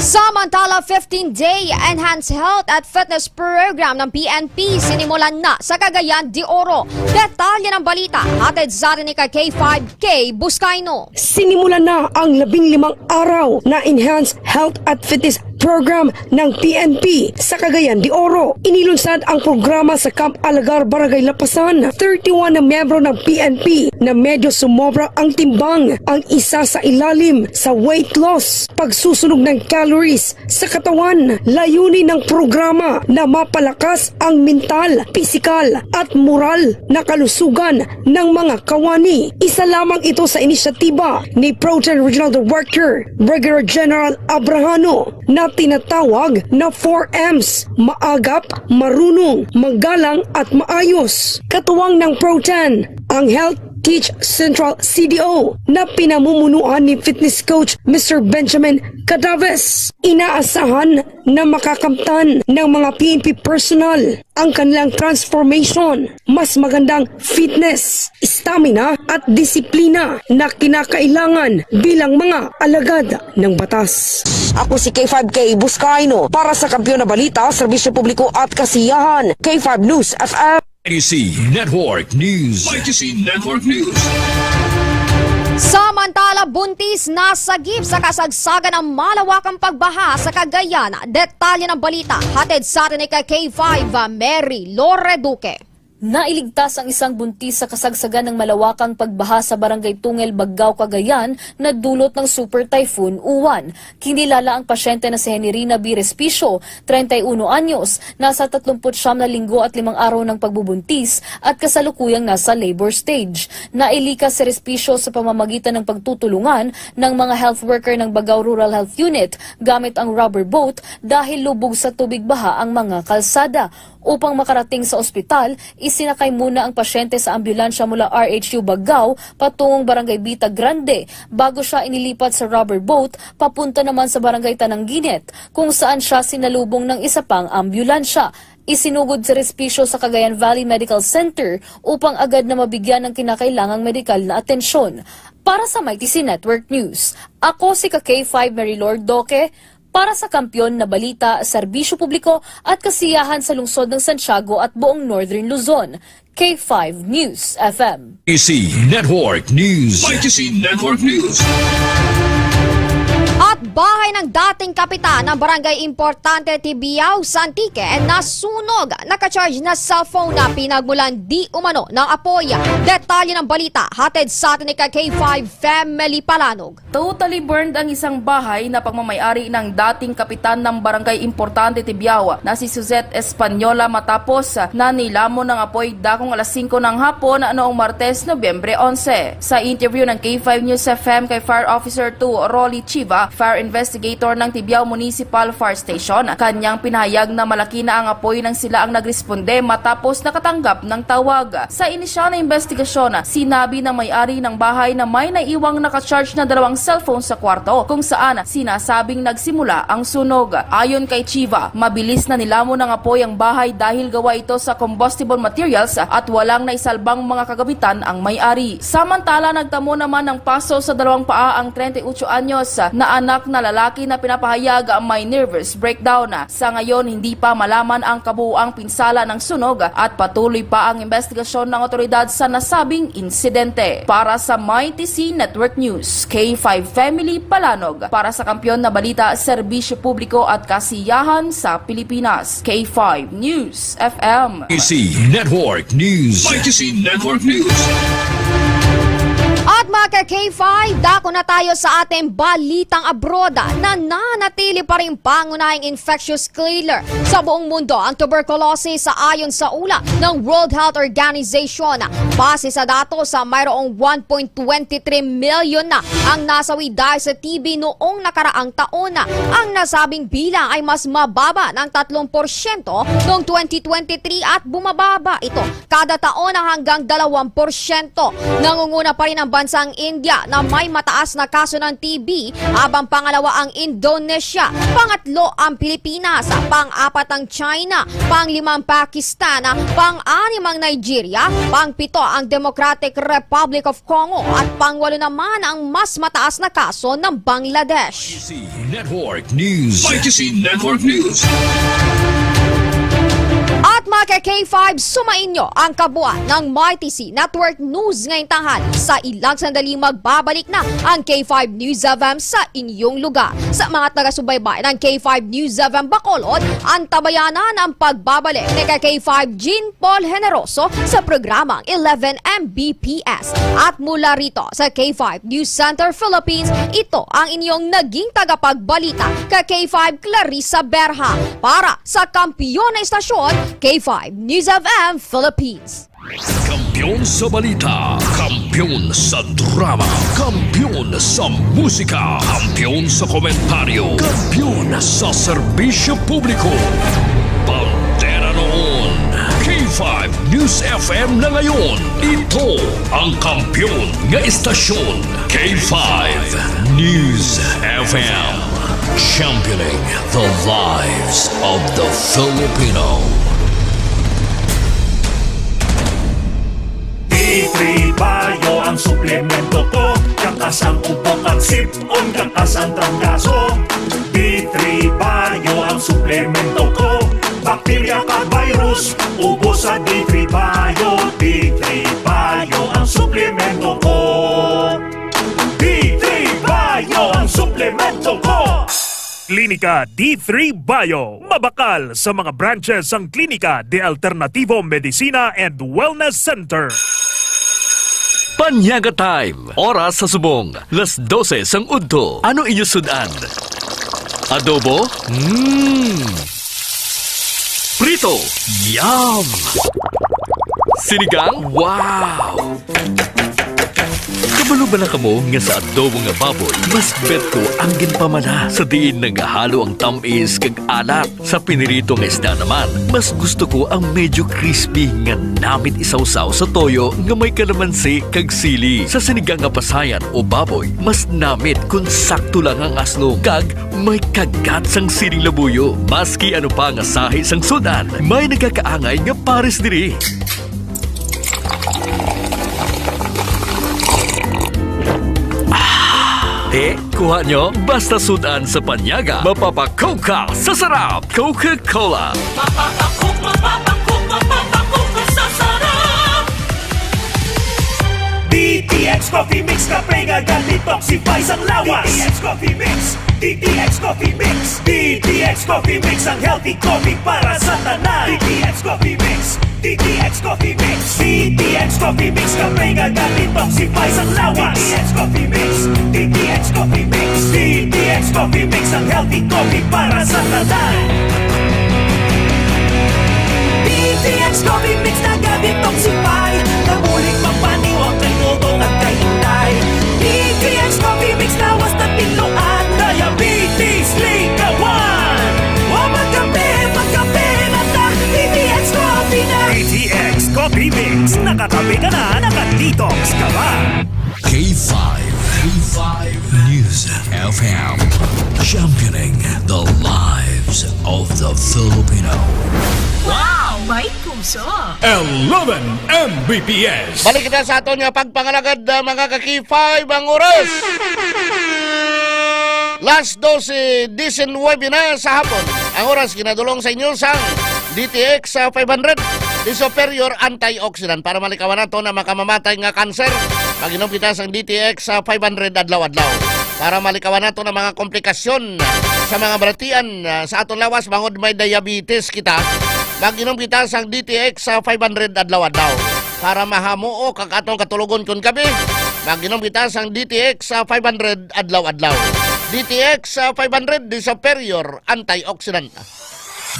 Samantala, fifteen-day Enhanced Health at Fitness Program ng P N P sinimulan na sa Cagayan de Oro. Detalye ng balita, hatid sa atin ni ka K five K Buscaino. Sinimulan na ang labing limang araw na Enhanced Health at Fitness Program ng P N P sa Cagayan de Oro. Inilunsad ang programa sa Camp Alagar, Barangay Lapasan. Thirty-one na miyembro ng P N P na medyo sumobra ang timbang, ang isa sa ilalim sa weight loss, pagsusunog ng calories sa katawan. Layunin ng programa na mapalakas ang mental, pisikal, at moral na kalusugan ng mga kawani. Isa lamang ito sa inisyatiba ni Proton Regional Director Brigadier General Abrahano na tinatawag na four M's: maagap, marunong, magalang, at maayos. Katuwang ng Proton, ang Health Teach Central C D O na pinamumunuan ni fitness coach Mister Benjamin Cadaves. Inaasahan na makakamtan ng mga P N P personnel ang kanilang transformation, mas magandang fitness, stamina, at disiplina na kinakailangan bilang mga alagad ng batas. Ako si K five K Buscaino para sa Kampiyon na Balita, Serbisyo Publiko at Kasiyahan, K five News F M. K C Network News. K C Network News. Samantala, buntis na sagip sa kasagsagan ang malawakang pagbaha sa Cagayan. Detalye ng balita, hatid sa atin ni ka K five, Mary Lore Duque. Nailigtas ang isang buntis sa kasagsagan ng malawakang pagbaha sa Barangay Tungel, Baggao, Cagayan, na dulot ng Super Typhoon Uwan. Kinilala ang pasyente na si Henirina B. Respicio, treinta y uno anyos, nasa tatlumput siyam na linggo at limang araw ng pagbubuntis at kasalukuyang nasa labor stage. Nailikas si Respicio sa pamamagitan ng pagtutulungan ng mga health worker ng Baggao Rural Health Unit gamit ang rubber boat dahil lubog sa tubig baha ang mga kalsada. Upang makarating sa ospital, isinakay muna ang pasyente sa ambulansya mula R H U Baggao patungong Barangay Vita Grande bago siya inilipat sa rubber boat papunta naman sa Barangay Tanangginet, kung saan siya sinalubong ng isa pang ambulansya. Isinugod si Respicio sa Cagayan Valley Medical Center upang agad na mabigyan ng kinakailangang medikal na atensyon. Para sa Mighty C Network News, ako si ka K five Mary Lord Doque, para sa Kampiyon na Balita, Serbisyo Publiko at Kasiyahan sa Lungsod ng Santiago at buong Northern Luzon, K five News F M. Mighty C Network News. Mighty C Network News. At bahay ng dating kapitan ng Barangay Importante, Tibiao, Santique, nasunog. Naka-charge na cellphone na pinagmulan di umano ng apoy. Detalye ng balita, hatid sa atin ni ka K five Family Palanog. Totally burned ang isang bahay na pagmamayari ng dating kapitan ng Barangay Importante, Tibiao, na si Suzette Española, matapos na nilamon ng apoy dakong alas singko ng hapon noong Martes, Nobyembre onse. Sa interview ng K five News F M kay Fire Officer two Rolly Chiva, fire investigator ng Tibiao Municipal Fire Station, kanyang pinahayag na malaki na ang apoy nang sila ang nagresponde matapos nakatanggap ng tawag. Sa inisyal na investigasyon, sinabi ng may-ari ng bahay na may naiwang naka-charge na dalawang cellphone sa kwarto kung saan sinasabing nagsimula ang sunog. Ayon kay Chiva, mabilis na nilamon ng apoy ang bahay dahil gawa ito sa combustible materials at walang naisalbang mga kagamitan ang may-ari. Samantala, nagtamo naman ng paso sa dalawang paa ang treinta y ocho anyos na anak na lalaki na pinapahayag may nervous breakdown. Sa ngayon, hindi pa malaman ang kabuuang pinsala ng sunog at patuloy pa ang investigasyon ng awtoridad sa nasabing insidente. Para sa Mighty C Network News, K five Family Palanog. Para sa Kampiyon na Balita, Serbisyo Publiko at Kasiyahan sa Pilipinas, K five News F M. Mighty C Network News. Mighty C Network News. At mga ka K five, dako na tayo sa ating balitang abroad. Nananatili pa rin pangunahing infectious killer sa buong mundo ang tuberculosis, sa ayon sa ula ng World Health Organization. Base sa datos, sa mayroong one point twenty three million na ang nasawi dahil sa T B noong nakaraang taon. Ang nasabing bilang ay mas mababa ng tatlong porsyento noong twenty twenty-three at bumababa ito kada taon na hanggang dalawang porsyento. Nangunguna pa rin ang bansang India na may mataas na kaso ng T B, habang pangalawa ang Indonesia, pangatlo ang Pilipinas, pang-apat ang China, panglima ang Pakistan, pang-anim ang Nigeria, pangpito ang Democratic Republic of Congo, at pangwalo naman ang mas mataas na kaso ng Bangladesh. Mighty C Network News. Mighty C Network News. At mga ka K five, sumainyo ang kabuuan ng Mighty C Network News ngayong tanghali. Sa ilang sandali, magbabalik na ang K five News F M sa inyong lugar. Sa mga taga-subaybay ng K five News F M Bacolod, antabayanan ang pagbabalik ni ka K five Jean Paul Generoso sa programang eleven M B P S. At mula rito sa K five News Center Philippines, ito ang inyong naging tagapagbalita, ka K five Clarissa Berha. Para sa Kampiyon na Istasyon, K five News F M Philippines. Kampiyon sa balita, kampiyon sa drama, kampiyon sa musika, kampiyon sa komentaryo, kampiyon sa serbisyo publiko. Bandera noon, K five News F M na ngayon. Ito ang kampiyon nga istasyon, K five News F M. Championing the lives of the Filipino. D three Bio ang suplemento ko. Kangkas ang ubo, kag sip-on, kangkas ang trangkaso. D three Bio ang suplemento ko. Bakterya kag virus, ubos sa D three Bio. D three Bio ang suplemento ko. D three Bio ang suplemento ko. Klinika D three Bio, mabakal sa mga branches sang Klinika de Alternativo Medicina and Wellness Center. Panyaga Time. Oras sa subong, las dose sang udto. Ano inyo sud-an? Adobo? Mm. Prito? Yum! Sinigang? Wow! Kabalo ba na kamo nga sa adobo nga baboy, mas bet ko ang ginpamana sa diin nagahalo ang tamis kag alat? Sa pinirito nga isda naman, mas gusto ko ang medyo crispy nga namit isawsaw sa toyo nga may kalamansi kag sili. Sa sinigang nga pasayan o baboy, mas namit kun sakto lang ang aslom kag may kagat sang siling labuyo. Maski ano pa nga sahi sang sud-an, may nagakaangay nga pares diri. Ah, eh, kuha nyo? Basta sud-an sa panyaga, mapapakoka sa sarap. Coca-Cola. Mapapakoka, mapapakoka, mapapakoka sa sarap. D T X Coffee Mix, kape nga ga-detoxify sang lawas. D T X Coffee Mix, D T X Coffee Mix, D T X Coffee Mix, ang healthy coffee para sa tanan. D T X Coffee Mix, D T X Coffee Mix, D T X Coffee Mix, kape nga ga-detoxify sang lawas. D T X Coffee Mix, D T X Coffee Mix, D T X Coffee Mix, ang healthy coffee para sa tanan. D T X Coffee Mix naga-detoxify, nabulig magpaniwang kay dugo kag kay hinday. D T X Coffee Mix lawas na tinluan, diabetes, likawan. Wa magkape, magkape na ta, D T X Coffee na. D T X Coffee Mix, nakakape ka na, naka-detox ka pa. K five, K five News F M, championing the lives of the Filipino. Wow, may puso! Eleven M B P S. Balik kita sa aton nga pagpangalagad, ah, mga ka-K five, ang oras. Las dose diecinuebe na sa hapon. Ang oras ginadulong sa inyo sang D T X, ah, five hundred, the superior antioxidant para malikawan nato na makamamatay nga kanser. Mag-inom kita sang D T X, ah, five hundred adlaw-adlaw para malikawan nato na mga komplikasyon sa mga balatian, ah, sa aton lawas bangod may diabetes kita. Mag-inom kita sang D T X, ah, five hundred adlaw-adlaw para mahamuok ang atong katulogon kon gabi. Mag-inom kita sang D T X, ah, five hundred adlaw-adlaw. D T X, ah, five hundred, the superior antioxidant.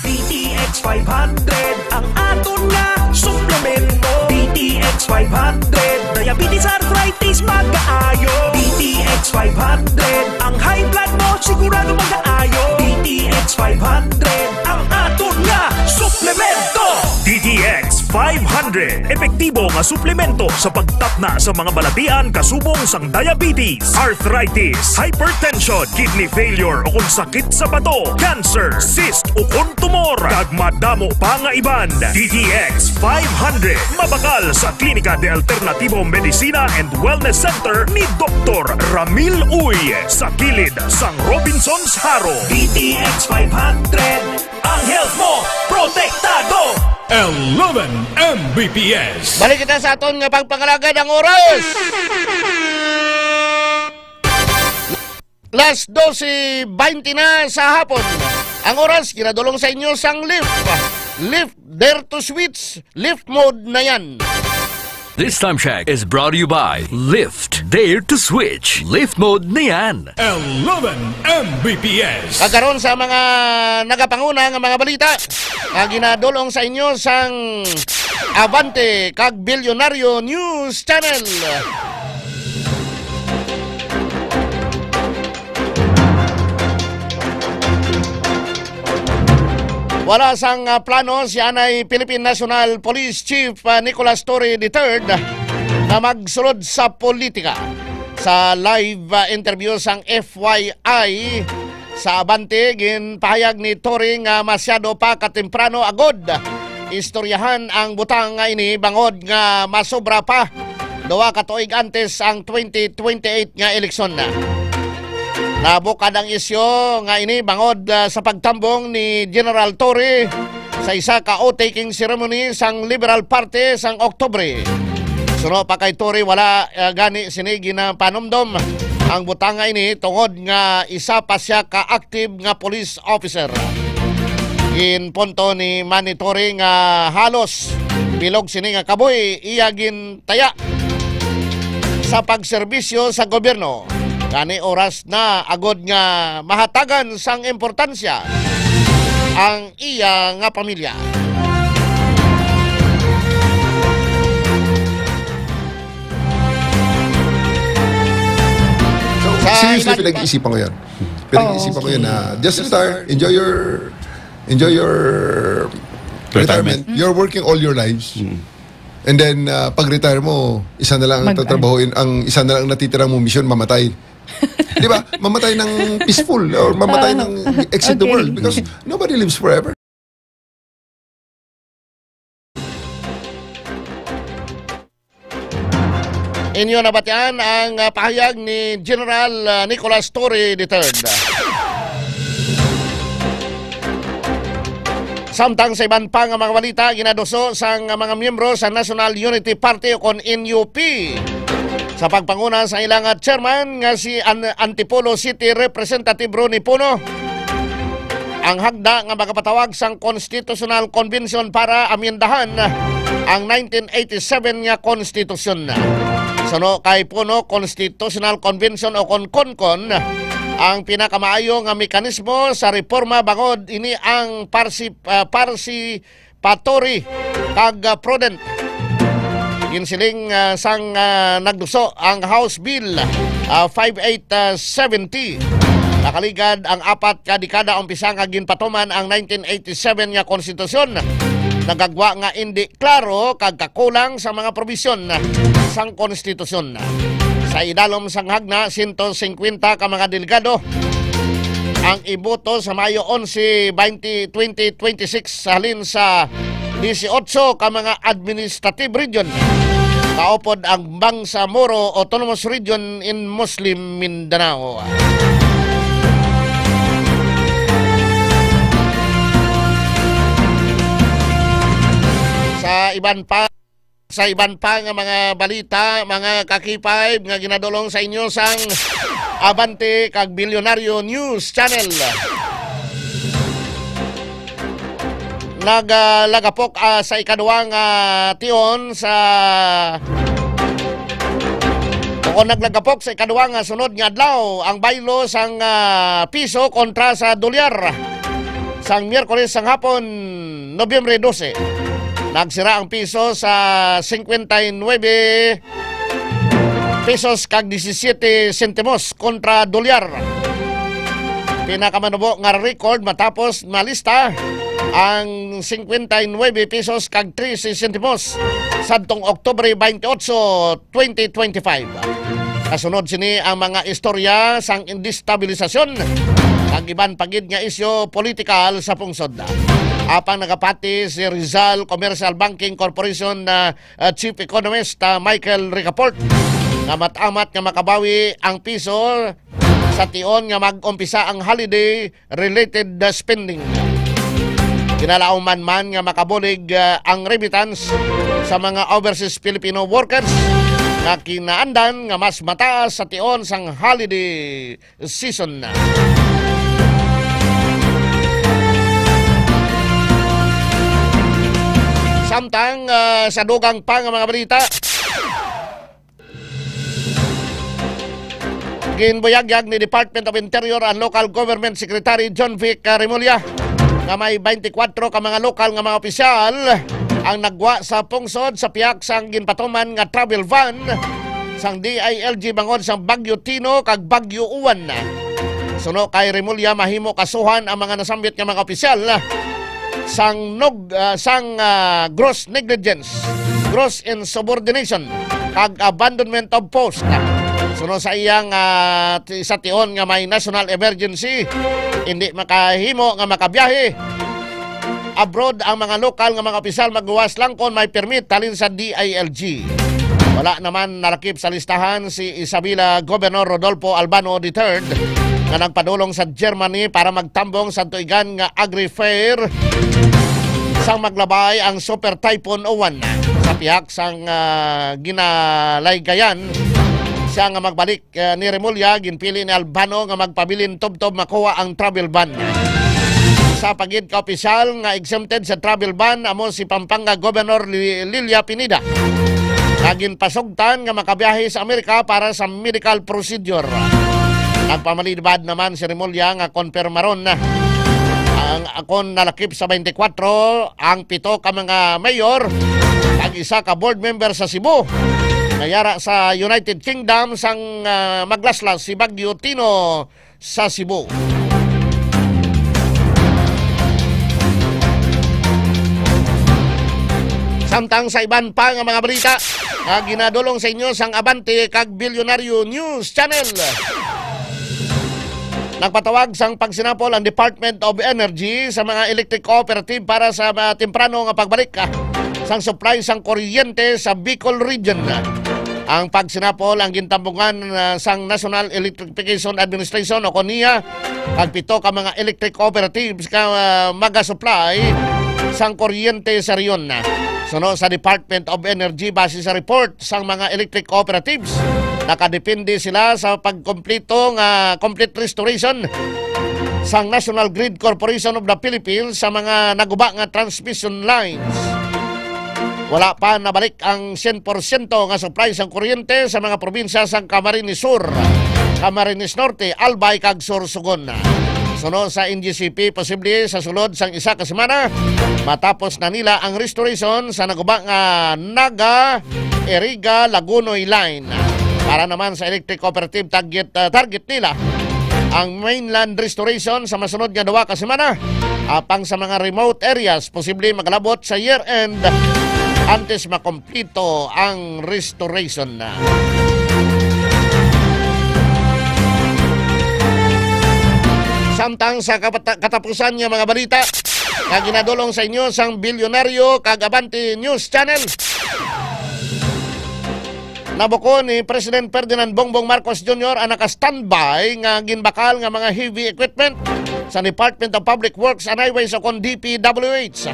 D T X five hundred ang aton nga suplemento. D T X five hundred, diabetes, arthritis, magaayo. D T X five hundred, ang high blood mo sigurado magaayo. D T X five hundred ang aton nga suplemento. D T X five hundred, epektibo nga suplemento sa pagtapna sa mga balatian kasubong sang diabetes, arthritis, hypertension, kidney failure o kon sakit sa bato, cancer, cyst o kon tumor, kag madamo pa nga iban. D T X five hundred, mabakal sa Klinika de Alternativo Medicina and Wellness Center ni Doktor Ramil Uy, sa kilid sang Robinsons Jaro. D T X five hundred, ang health mo protektado. Eleven M B P S. Balik kita sa aton nga pagpangalagad, ang oras. Las dose baynte na sa hapon. Ang oras ginadulong sa inyo sang Lift. Lift, dare to switch. Lift mode na yan. This time check is brought to you by Lift. Dare to switch. Lift mode na yan. Eleven M B P S. Pagkaron sa mga nagapanguna nga mga balita, nga ginadulong sa inyo sang Abante kag Bilyonaryo News Channel. Wala sang, ah, plano si anay Philippine National Police Chief, ah, Nicolas Torre the third na magsulod sa politika. Sa live, ah, interview sang F Y I sa Abante, ginpahayag ni Torre nga masyado pa katemprano agod istoryahan ang butang nga ini bangod nga masobra pa duha ka tuig antes ang twenty twenty-eight nga eleksyon. Nabukad ang isyu nga ini bangod, ah, sa pagtambong ni General Torre sa isa ka oath-taking ceremony sang Liberal Party sang Oktubre. Suno pa kay Torre, wala, ah, gani sini ginapanumdom Ang butanga ini tungod nga isa pa sia ka active nga police officer. Ginpunto ni Manny Torre nga halos bilog sini nga kabuhi iya gintaya sa pagserbisyo sa gobyerno. Gani oras na agod nga mahatagan sang importansya ang iya nga pamilya. So, sa seriously, iba-, pinag-iisipan ko yan. Pinag-iisipan ko yan na just retire, enjoy your, enjoy your retirement. Retirement. You're working all your lives. Mm. And then, uh, pag-retire mo, isa na lang ang tatrabahuin, ang isa na lang natitirang mong misyon, mamatay. Di ba? Mamatay ng peaceful or mamatay ng exit the world because nobody lives forever. Inyo nabatian ang, ah, pahayag ni General, ah, Nicolas Torre the third. Samtang sa iban pa nga mga balita, ginaduso sang mga miyembro sa National Unity Party o kon N U P sa pagpanguna sa ilang chairman nga si An-, Antipolo City Representative Ronnie Puno ang hagda nga magapatawag sang Constitutional Convention para amyendahan ang nineteen eighty-seven nga konstitusyon. Suno kay Puno, Constitutional Convention o kon CONCON ang pinakamaayo nga mekanismo sa reforma bangod ini ang parsi-, ah, participatory kag, ah, prudent. Ginsiling, ah, sang, ah, nagduso ang House Bill, ah, five eight seventy. Nakaligad ang apat ka dekada umpisa nga ginpatuman ang nineteen eighty-seven nga konstitusyon. Nagagwa nga indi klaro kag kakulang sa mga probisyon sang konstitusyon. Sa idalom sang hagna, sento singkwenta ka mga delegado ang iboto sa Mayo onse, baynte, twenty twenty-six, halin sa disiotso ka mga administrative region, kaupod ang Bangsamoro Autonomous Region in Muslim Mindanao. Sa iban pa, sa iban pa nga mga balita, mga ka-K five, nga ginadulong sa inyo sang Abante kag Bilyonaryo News Channel. Nag, ah, lagapok, ah, sa ikaduha nga tion sa, o naglagapok sa ikaduha nga sunod nga adlaw ang baylo sang, ah, piso kontra sa dolyar sang Miyerkules sang hapon, Nobyembre dose. Nagsira ang piso sa singkwenta y nuebe pesos kag disisiete sentimos kontra dolyar. Pinakamanubo nga record matapos malista ang singkwenta y nuebe pesos kag trese sentimos sadtong Oktubre twenty-eight, twenty twenty-five. Kasunod sini ang mga istorya sang destabilisasyon kag iban pa gid nga isyu politikal sa pungsod. Apang nagapati si Rizal Commercial Banking Corporation na ah, Chief Economist, ah, Michael Ricaport, nga mat-amat nga makabawi ang piso sa tion nga mag-umpisa ang holiday-related, ah, spending. Kinalauman man nga makabulig, ah, ang remittance sa mga overseas Filipino workers nga kinaandan nga mas mataas sa tion sang holiday season na. Samtang, ah, sa dugang pa nga mga balita, ginbuyagyag ni Department of Interior and Local Government Secretary John Vic, ah, Remulla nga may twenty-four ka mga lokal nga mga opisyal ang nagwa sa pungsod sa pihak sang ginpatuman nga travel ban sang D I L G bangod sang Bagyo Tino kag Bagyo Uwan. Suno kay Remulla, mahimo kasuhan ang mga nasambit nga mga opisyal sang nog-, ah, sang, ah, gross negligence, gross insubordination, kag abandonment of post. Suno sa iyang, ah, ti-, sa tion nga may national emergency, hindi makahimo nga makabiyahe abroad ang mga lokal nga mga opisyal, magluwas lang kon may permit halin sa D I L G. Wala naman nalakip sa listahan si Isabela Governor Rodolfo Albano the third nga nagpadulong sa Germany para magtambong sa tuigan nga agri-fair sang maglabay ang Super Typhoon Uwan. Sa pihak sang, ah, ginalaygayan siya nga magbalik, eh, ni Remulla, ginpili ni Albano nga magpabilin tubtob makuha ang travel ban. Sa pagid ka opisyal nga exempted sa travel ban amo si Pampanga Governor Li-, Lilia Pineda, nga ginpasugtan nga makabiyahe sa Amerika para sa medical procedure. Nagpamalibad naman si Remulla nga konpermaron na ang akon nalakip sa twenty-four ang pito ka mga mayor, ang isa ka board member sa Cebu, nga yara sa United Kingdom sang, ah, maglaslas si Bagyo Tino sa Cebu. Samtang sa iban pa nga mga balita nga ginadulong sa inyo sang Abante kag Bilyonaryo News Channel. Nagpatawag sang pagsinapol ang Department of Energy sa mga electric cooperative para sa, ah, temprano nga pagbalik, ah, sang supply sang kuryente sa Bicol Region. Ang pagsinapol ang gintambungan, ah, sang National Electrification Administration o kon NEA, kag pito ka mga electric cooperatives ka, ah, maga-supply sang kuryente sa rehiyon. Suno sa Department of Energy, base sa report sang mga electric cooperatives, nakadepende sila sa pagkompleto nga complete restoration sang National Grid Corporation of the Philippines sa mga naguba nga transmission lines. Wala pa nabalik ang syen porsyento nga supply sang kuryente sa mga probinsya sang Camarines Sur, Camarines Norte, Albay kag Sorsogon. Suno sa N G C P, posible sa sulod sang isa ka semana matapos na nila ang restoration sa naguba nga Naga Iriga Lagunoy Line. Para naman sa electric cooperative, target, ah, target nila ang mainland restoration sa masunod nga duha ka semana. Apang sa mga remote areas, posible makalabot sa year-end antes makompleto ang restoration na. Samtang sa kapata-, katapusan nga mga balita nga ginadulong sa inyo sang Bilyonaryo kag Abante News Channel. Nabuko ni President Ferdinand Bongbong Marcos Junior ang naka-standby nga ginbakal nga mga heavy equipment sa Department of Public Works and Highways o kon D P W H.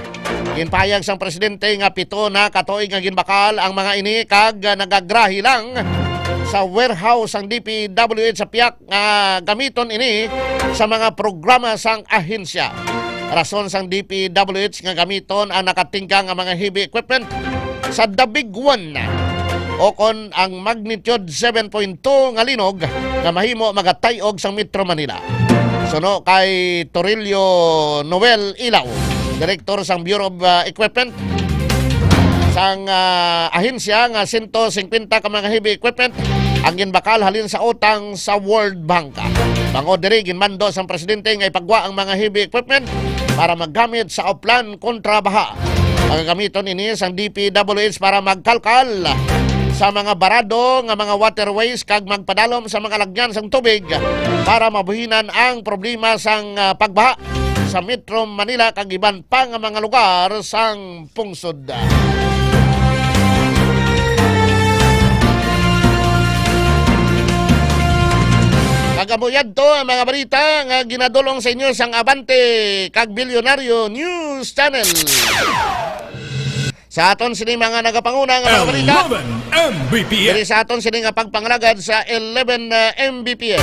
Ginpahayag sang presidente nga pito na ka tuig nga ginbakal ang mga ini kag nagagrahi lang sa warehouse sang D P W H sa Piak nga gamiton ini sa mga programa sang ahensya. Rason sang D P W H nga gamiton ang nakatingkang nga mga heavy equipment sa The Big One, o kon ang magnitude seven point two nga linog nga mahimo magatay-og sang Metro Manila. Suno kay Torillo Noel Ilaw, direktor sang Bureau of, ah, Equipment, sang, ah, ahensya nga sento singkwenta ka mga heavy equipment ang ginbakal halin sa utang sa World Bank. Bangod diri, ginmando sang presidente nga ipagwa ang mga heavy equipment para magamit sa uplan kontra baha. Pagagamiton ini sang D P W H para magkalkal sa mga barado nga mga waterways kag magpadalom sa mga lagyan sang tubig para mabuhinan ang problema sang, ah, pagbaha sa Metro Manila kag iban pa nga mga lugar sang pungsod. Kag amo yadto ang mga balita nga ginadulong sa inyo sang Abante kag Bilyonaryo News Channel. Sa aton sini mga nagapanguna nga mga balita, eleven M B P S. Diri sa aton sini nga pagpangalagad sa eleven, uh, M B P S.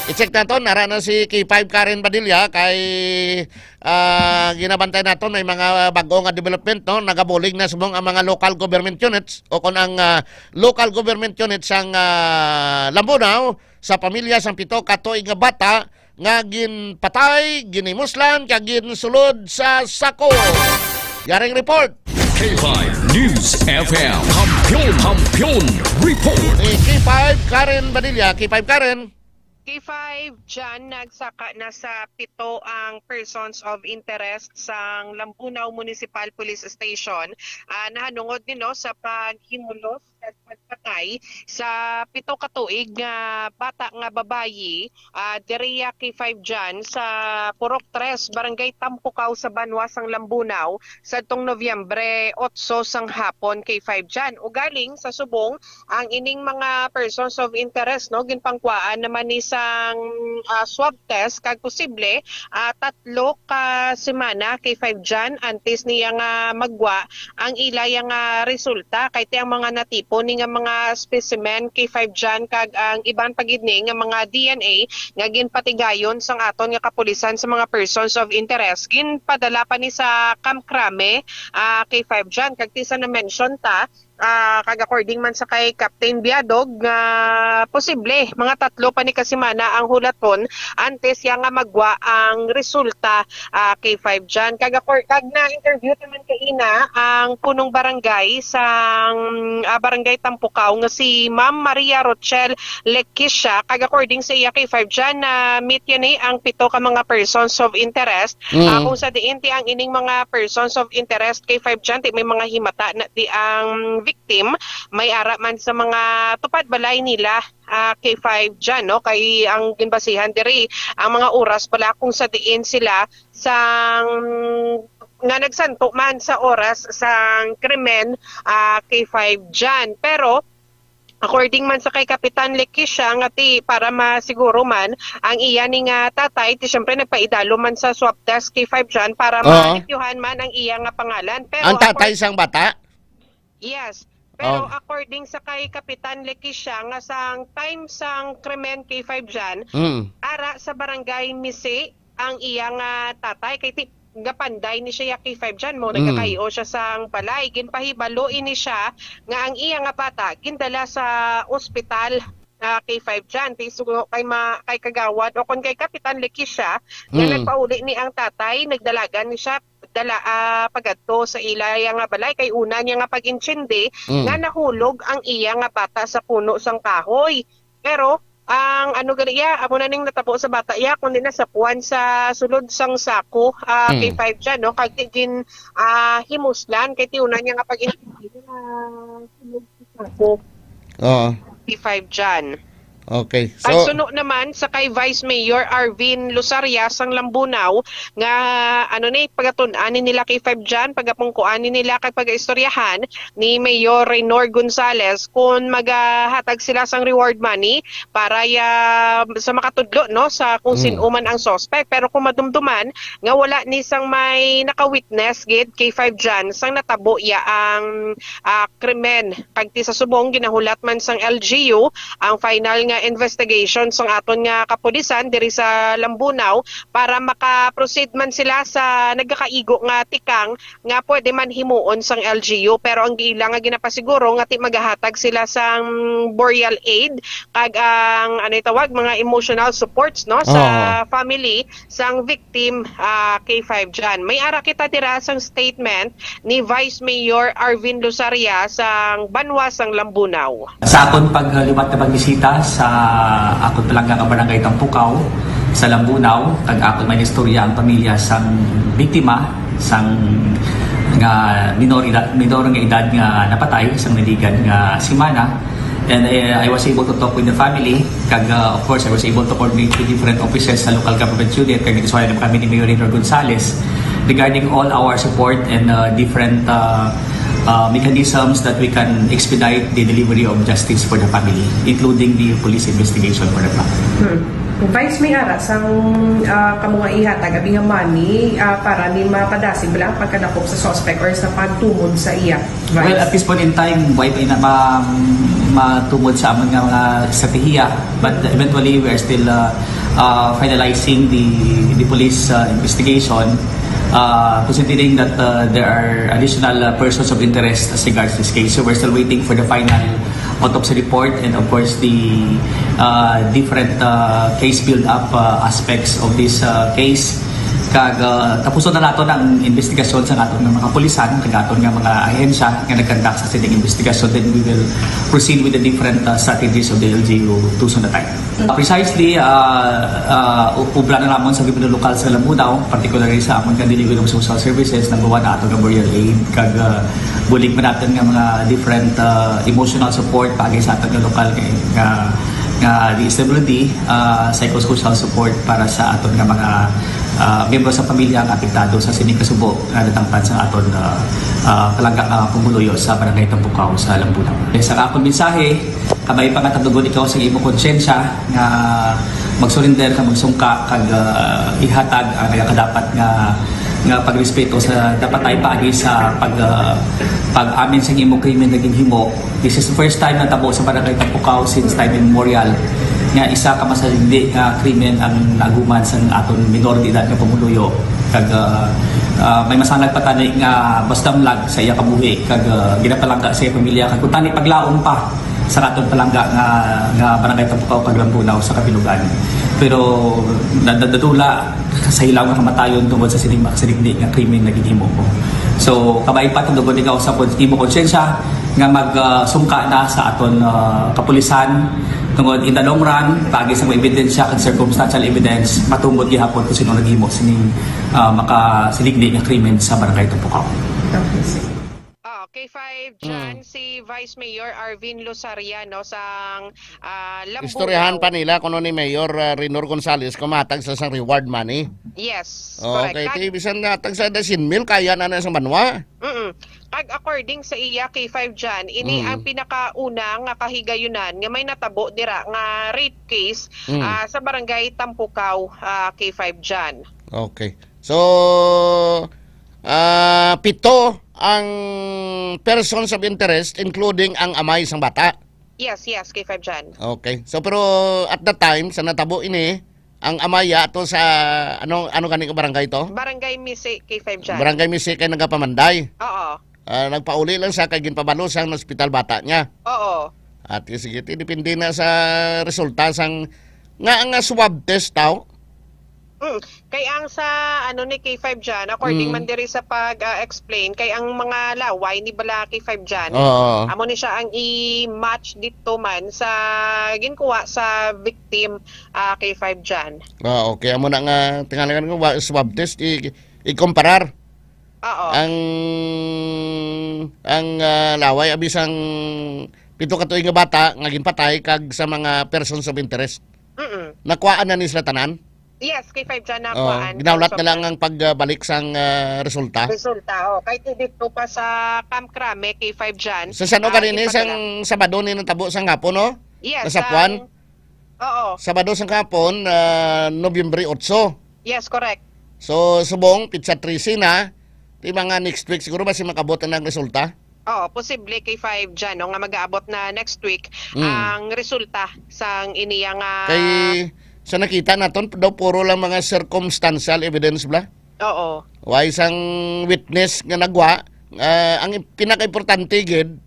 I-check naton, ara na si K five Karen Padilla kay, ah, ginabantay naton may mga bag-o nga development, no? Nagabulig na subong ang mga local government units o kon ang, ah, local government units sang, ah, Lambunao sa pamilya sang pito ka tuig nga bata nga ginpatay, ginimuslan, kag ginsulod sa sako. Yaring report. K five News F M. Kampiyon, Kampiyon Report. Ni K five Karen Badilla. K five Karen. K five, John, nagsaka na sa pito ang persons of interest sang Lambunao Municipal Police Station, ah, nahanungod nino sa paghimulos kag pagpatay sa pito ka tuig nga bata nga babayi, ah, diriya K five John sa Purok Tres, Barangay Tampukaw sa Banwa sang Lambunao, sadtong Nobyembre otso sang hapon, K five John. Ugaling sa subong, ang ining mga persons of interest, no, ginpangkuhaan naman ni sang, ah, swab test kag posible, ah, tatlo ka semana, K five John, antes niya nga magwa ang ila ya nga resulta, kay ti ang mga natipon ni nga mga ah, specimen, K five John, kag ang iban pa gid ni nga mga D N A nga ginpatigayon sang aton nga kapulisan sa mga persons of interest, ginpadala pa ni sa Camp Crame, ah, K five John, kag ti sa na-mention ta, ah, kag according man sa kay Captain Biadog nga posible mga tatlo pa ni ka semana ang hulaton antes ya nga magwa ang resulta, ah, K five John. Kag, akor-, kag na-interview naman kaina ang punong barangay sang, ah, barangay Tampukaw nga si Ma'am Maria Rochelle Lequisha. Kag according sa iya, K five John, na meet ya ni ang pito ka mga persons of interest, ah, Mm. kung sa diin ti ang ining mga persons of interest, K five John, ti may mga himata na ti ang victim, may ara man sa mga tupad balay nila, ah, K five John, no? Kay ang ginbasihan diri ang mga oras bala kung sa diin sila sang, nga nagsanto man sa oras sang krimen, ah, K five John. Pero according man sa kay Kapitan Lekisha, nga ti para masiguro man ang iya ni nga tatay, ti siyempre nagpaidalo man sa swab test, K five John, para Oo. Malimpyuhan man ang iya nga pangalan. Pero Ang tatay accord- sang bata? Yes. Pero Oh. according sa kay Kapitan Lekisha, nga sang time sang krimen, K five John, Mm. ara sa barangay Misi ang iya nga tatay. Kay ti-, gapanday ni siya ya K five John, mo Mm. nagakayo siya sang balay. Ginpahibalo ini siya nga ang iya nga bata gindala sa ospital, ah, K five John. Ti sugo kay ma-, kay Kagawad o kon kay Kapitan Lekisha, nga Mm. nagpauli ni ang tatay, nagdalagan ni siya, dala, ah, pagadto sa ila ya nga balay kay una niya nga pag-intindi Mm. nga nahulog ang iya nga bata sa puno sang kahoy. Pero ang ano gali iya, amo na ning natabo sa bata iya, kundi nasapuan sa sulod sang sako, ah, Mm. K five John, no? Kag ti gin, ah, himuslan kay ti una niya nga pag-intindi nga sulod sa sako. Oo. K five John. Okay. So, Pagsuno naman sa kay Vice Mayor Arvin Lusaria sang Lambunao nga, ano ni, pagatun-an ni nila K five John, pagapungkuan ni nila kag pagaistoryahan ni Mayor Reynor Gonzales kung magahatag sila sang reward money para ya, sa makatudlo, no, sa kung Mm. sin-o man ang suspect. Pero kung madumduman nga wala ni sang may naka-witness gid, K five John, sang natabo ya ang, ah, krimen. Kag ti sa subong, ginahulat man sang L G U ang final nga investigation sang aton nga kapulisan diri sa Lambunao para maka-proceed man sila sa nagakaigo nga tikang nga pwede man himuon sang L G U. Pero ang ila nga ginapasiguro nga ti magahatag sila sang burial aid kag ang, ano itawag, mga emotional supports, no, sa Oo. family sang victim, ah, K five John. May ara kita dira sang statement ni Vice Mayor Arvin Lusaria sang banwa sang Lambunao. Sa akon pagliwat nga pagbisita sa akon palangga nga barangay Tampukaw sa Lambunao, kag akon man istorya ang pamilya sang biktima, sang nga minor edad, minor nga edad nga napatay sang naligan nga semana. And, eh, I was able to talk with the family. Kag, uh, of course, I was able to coordinate with different offices sa local government unit. Kag nagkasuwayan naman kami ni Mayor Reynor Gonzales regarding all our support and, uh, different, uh, uh, mechanisms that we can expedite the delivery of justice for the family, including the police investigation for the family. Hmm. Vice, may ara sang, ah, kamo nga ihatag abi nga money, ah, para ni mapadasig bala ang pagkadakop sa suspect or sa pagtumod sa iya? Well, at this point in time, wala pa ina ma-, matumod sa amon nga mga estratehiya, but eventually we are still, uh, uh, finalizing the, the police, uh, investigation, uh, considering that, uh, there are additional, uh, persons of interest as regards this case. So we're still waiting for the final autopsy report and of course the, uh, different, uh, case build-up, uh, aspects of this, uh, case. Kag, uh, tapuson na naton ang investigasyon sa aton nga mga kapulisan, kag aton nga mga ahensya nga nag-conduct sa sining investigasyon, then we will proceed with the different, uh, strategies of the L G U tuson na time. Uh, precisely, uh, uh, u-, obra na namon sa gobyerno lokal sa Lambunao, particularly sa amon nga Delivery of Social Services, number one, aton nga burial aid, kag, uh, bulig man naton nga mga different, uh, emotional support paagi sa aton nga lokal nga, nga, nga D S W D, uh, psychosocial support para sa aton nga mga, uh, miyembro sa pamilya nga apektado sa sining kasubo nga natangtad sa aton, uh, uh, palangga, uh, pumuluyo sa Barangay Tampukaw sa Lambunao. Sa akon mensahe, kabay pa nga tadugon ikaw sa imo konsyensya nga mag-surrender ka, magsungka, kag, uh, ihatag ang nagakadapat nga Nga pagrespeto sa dapat tayo paagi sa pag, ah, pag-amin sa imo krimen nga ginhimo. This is the first time na tabo sa Barangay Tampukaw since time immemorial nga isa ka masalindi nga krimen ang naguman sa aton minor de edad nga pumuluyo. Kag, ah, ah, may masanag pa tani nga basta mlag sa iya kabuhi kag, ah, ginapalangga sa iya pamilya kag kung tani paglaom pa sa aton palangga nga, nga Barangay Tampukaw kag Lambunaw sa Kabilugan. Pero nadadula sa hilaw nga kamatayon tungod sa sining makasinigni nga krimen nga ginhimo mo. So, kabay pa tungod ikaw sa kon-, imo konsyensya nga mag, ah, sungka na sa aton, ah, kapulisan tungod in the long run, pagi sa mga ebidensya kag circumstantial evidence, matungod gihapon kung sino naghimo sining, ah, makasinigni nga krimen sa Barangay Tampukaw. Ah, K five Jan, si Vice Mayor Arvin Lusaria, no, sang ah, Lambunaw. Istoryahan pa nila kuno ni Mayor ah, Rinor Gonzales kung matag sa sang reward money. Yes, correct. Okay, Kag- ti bisan na tag sa dasin mil kaya na na sa banwa. Mm-mm. Kag according sa iya, K five Jan, ini Mm. ang pinakauna nga kahigayunan nga may natabo dira nga rape case Mm. ah, sa barangay Tampukaw, ah, K five Jan. Okay. So ah pito ang persons of interest including ang amay sang bata. Yes, yes, K five Jan. Okay. So pero at that time sa natabo ini, ang amay ato sa ano ano gani nga barangay to? Barangay Misi, K five Jan. Barangay Misi kay nagapamanday. Oo. Ah, nagpauli lang siya kay ginpabalos ang hospital bata niya. Oo. At sige, ti depende na sa resulta sang nga ang ah, swab test daw. Mm. Kay ang sa ano ni K five Jan, according Mm. man diri sa pag-explain, kay ang mga laway ni bala K five Jan, Oo. amo ni siya ang i-match dito man sa ginkuha sa victim ah, K five Jan. Ah, okay, amo na nga tingali ko wa- swab test i ikomparar Oo. ang ang ah, laway abi sang pito ka tuig nga bata nga ginpatay kag sa mga persons of interest. Mm-mm. Nakuhaan na ni sila tanan. Yes, K five Jan Oh, nakuhaan. ginawlat So, na lang ang pagbalik sang ah, resulta. resulta. Oh. Kay dito pa sa Camp Crame, K five Jan. Sa sano ah, gani ni ipadala. Sang Sabado ni natabo sang hapon, no? Yes, Nasapuan? sang- Oo. Sabado sang hapon, ah, Nobyembre otso. Yes, correct. So, subong, pitsa trese na. Di mga next week, siguro ba si makabot na ang resulta? Oo, posible K five Jan, no, nga mag-aabot na next week Mm. ang resulta sang iniya nga Kay sa nakita naton daw puro lang mga circumstantial evidence bla. Oo. Wa isang witness nga nagwa. Ah, ang pinakaimportante gid,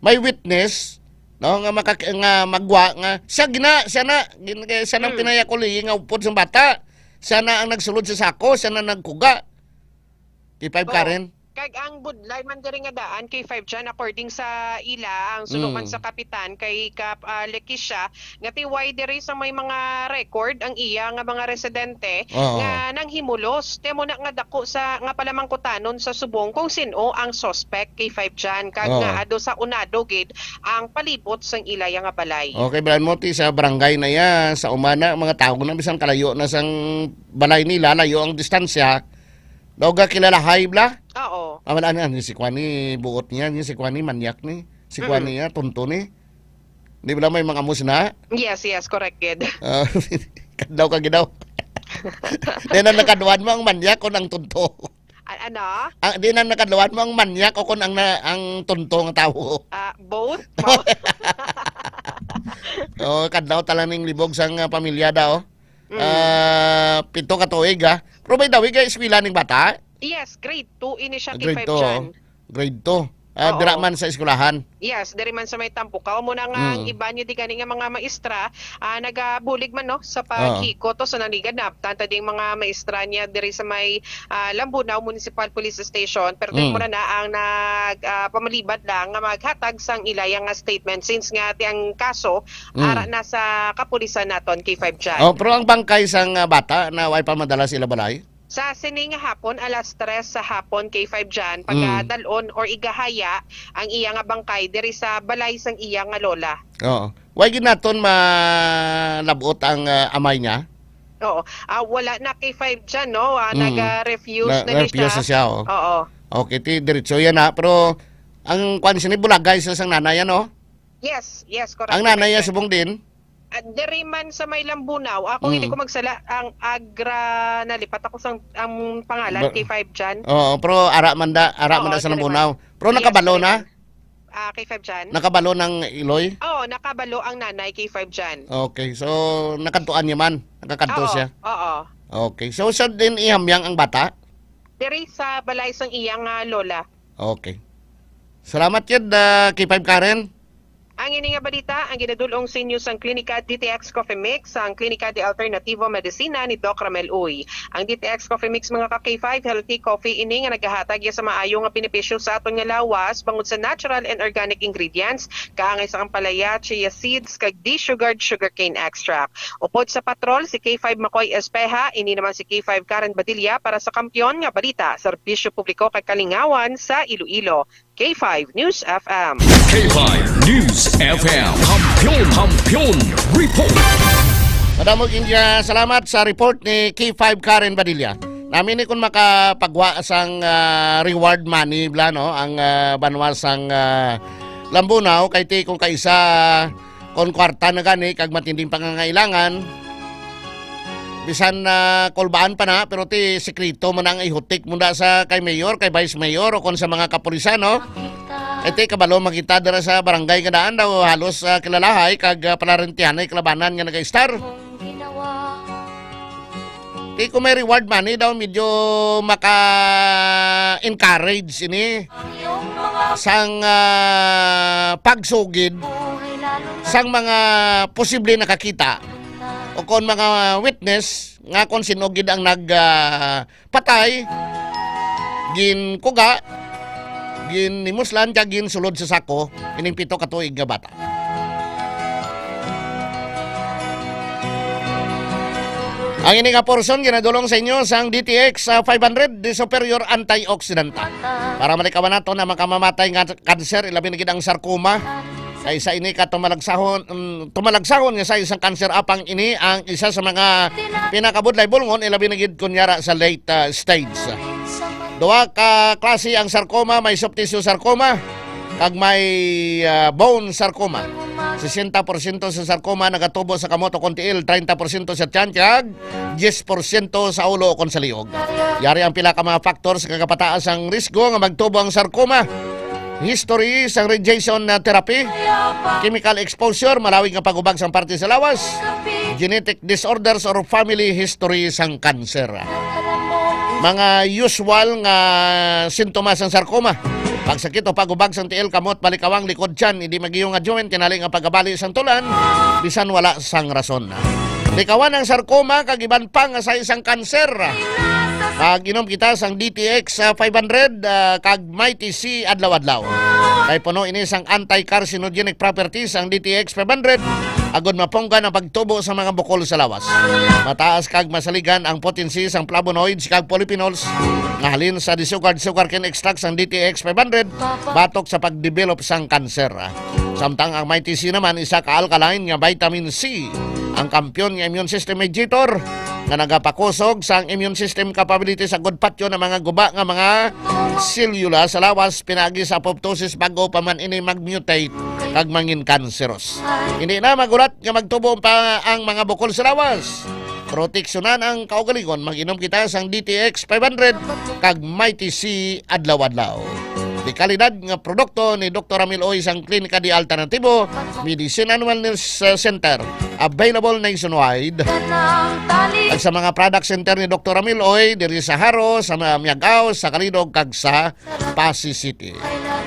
may witness no nga maka, nga magwa nga siya gina siya na gin, siya nang Mm. pinayakuli nga upod sa bata. Siya na ang nagsulod sa sako, siya na nagkuga. K five Oo. Karen. Kag ang budlay man diri nga daan, K five Jan, according sa ila, ang sunuman Mm. sa kapitan kay Kap uh, Lekisha, nga tiway diri sa may mga record ang iya nga mga residente Oo. nga nanghimulos. Temo na nga dako sa nga palamangkutanon sa subong kung sin-o ang suspect, K five Jan, kag Oo. nga ado sa unado gid ang palibot sang ilaya nga balay. Okay, balan mo ti sa barangay na ya, sa umana mga tawo na bisan kalayo na sang balay nila, layo ang distansya. Daw ga kilalahay bla? Oo. Ah, wala na, ni si Kwani, buot niya, ni si Kwani, manyak ni. Si Mm. Kwani niya, tunto ni. Di bala may mga amos na? Yes, yes, correct gid. Ah, daw ka gidaw. Di na nakaduan mo ang manyak o ang tunto. A- ano? Ang, di na nakaduan mo ang manyak o kung ang, na, ang tunto nga tawo. Ah, both? Both? Oh, kadlaw talang ning libog sang ah, pamilya daw. Mm. Ah, pito ka tuig ha. Pero may daw kay eskwela ning bata? Yes, grade two ini siya, Grade K five two. Jan. Grade two. Ah, Oo. Dira man sa eskwelahan. Yes, diri man sa may Tampukaw. Muna nga ang Mm. iba niyo di gani nga mga maestra, ah, nagabulig man, no, sa paghikot to sa nanigad na abtan ta ding mga maestra niya diri sa may ah, Lambunaw Municipal Police Station. Pero Mm. muna na ang nag ah, pamalibad lang nga maghatag sang ilaya nga statement since nga ti ang kaso Mm. ara na sa kapulisan naton, K five Jan. Oh, pero ang bangkay sang ah, bata na way pa madala sa ila balay? Sa sini nga hapon, alas tres sa hapon, K five Jan, Mm. pagadalon or igahaya ang iya nga bangkay diri sa balay sang iya nga lola. Oo. Way gid naton malabot ang ah, amay niya? Oo. Ah, wala na, K five Jan, no? Ah, Mm. naga-refuse Na- na, ni refuse siya. na siya, oh. Oo. Okay, ti diretso yan ha. Pero ang kwan sini bulagay sa sang nanay, ano? Yes, yes, correct. Ang nanay niya correct. subong din? Ah, diri man sa may Lambunaw. Ako, hindi Mm. ko magsala, ang Agra, nalipat ako sa, ang pangalan, Ba-, K five dyan. Oo, pero ara man da, ara man Oo, da sa diri man. Lambunaw. Pero Yes, nakabalo diri na? man. Ah, K five dyan. Nakabalo ng Iloy? Oo, nakabalo ang nanay, K five dyan. Okay, so nakadtuan niya man? Nakakadto Oo, siya? Oo. Okay, so siya din ihamyang ang bata? Diri sa balay sang iyang, ah, lola. Okay. Salamat yun, ah, K five Karen. Ang ini nga balita, ang ginadulong sa inyo sang Klinika D T X Coffee Mix, ang Klinika de Alternativo Medicina ni Doc Ramel Uy. Ang D T X Coffee Mix, mga ka K five, healthy coffee ini nga nagahatag ya sa maayo nga benepisyo sa aton nga lawas bangod sa natural and organic ingredients, kaangay sa ampalaya, chia seeds, kag desugared sugarcane extract. Upod sa patrol, si K five Makoy Espeha, ini naman si K five Karen Badilla para sa Kampiyon nga Balita, Serbisyo Publiko kag Kalingawan sa Iloilo. K five News F M. K five News F M. Kampiyon, Kampiyon Report. Madamo gid nga salamat sa report ni K five Karen Badilla. Nami ni kung makapagwa sang, ah, reward money bla, no, ang, ah, banwa sang, ah, Lambunaw, kay ti kung kaisa kon kwarta na gani kag matinding pangangailangan, bisan na kulbaan pa na, pero ti sikreto mo na ang ihutik mo na sa kay mayor, kay vice mayor, o kon sa mga kapulisan, no? Kay ti kabalo makita dira sa barangay nga daan daw halos, ah, kilalahay kag, ah, palarentihanay kalabanan nga naga-star. Ti kung may reward money daw, medyo maka-encourage ini sang, ah, pagsugid sang mga posible nakakita o kon mga witness nga kon sino gid ang nag, ah, patay, ginkuga, ginimuslan, kag ginsulod sa sako ining pito ka tuig nga bata. Ang ini nga portion ginadulong sa inyo sang D T X, ah, five hundred, the superior antioxidant. Para malikawan naton ang makamamatay nga kanser, ilabi na gid ang sarcoma. Kay sa ini ka tumalagsahon, um, tumalagsahon nga sa isang kanser, apang ini ang isa sa mga pinakabudlay bulngon, ilabi na gid kunyara sa late, ah, stage. Duha ka klase ang sarcoma, may soft tissue sarcoma kag may, ah, bone sarcoma. Sesenta porsyento sa sarcoma nagatubo sa kamot o kon tiil, treinta porsyento sa tiyan, kag diyes porsyento sa ulo o kon sa liog. Yari ang pila ka mga factors nga kapataas ang risgo nga magtubo ang sarcoma. History sang radiation na therapy, chemical exposure, malawig nga pagubag sang parte sa lawas, genetic disorders or family history sang cancer. Mga usual nga sintomas sang sarcoma: pagsakit o pagubag sang tiil, kamot, balikawang, likod, tiyan, hindi mag-iyo nga joint, tinali nga pagabali sang tulan, bisan wala sang rason. Likawan ang sarcoma kag iban pa nga sa isang kanser. Mag-inom kita sang D T X, ah, five hundred, ah, kag Mighty C adlaw-adlaw. Kay puno ini sang anti-carcinogenic properties ang D T X five hundred, agod mapunggan ang pagtubo sa mga bukol sa lawas. Mataas kag masaligan ang potency sang flavonoids kag polyphenols nga halin sa desugared sugarcane extract sang D T X five hundred batok sa pagdevelop sang kanser. Samtang ang Mighty C naman, isa ka alkaline nga vitamin C, ang kampiyon nga immune system mediator nga nagapakusog sang immune system capability sa gud patyon ang mga guba nga mga selula sa lawas pinaagi sa apoptosis, bag-o pa man ini mag-mutate kag mangin kanseros. Hindi na magulat nga magtubo pa ang mga bukol sa lawas. Proteksyonan ang kaugalingon, mag-inom kita sang D T X five hundred kag Mighty C adlaw-adlaw. Di kalidad nga produkto ni Doktor Ramil Oy sang Klinika de Alternativo Medicine and Wellness, uh, Center, available nationwide. At sa mga product center ni Doktor Ramil Oy, diri sa Jaro, sa Ma-, Miag-ao, sa Calidog, kag sa Passi City.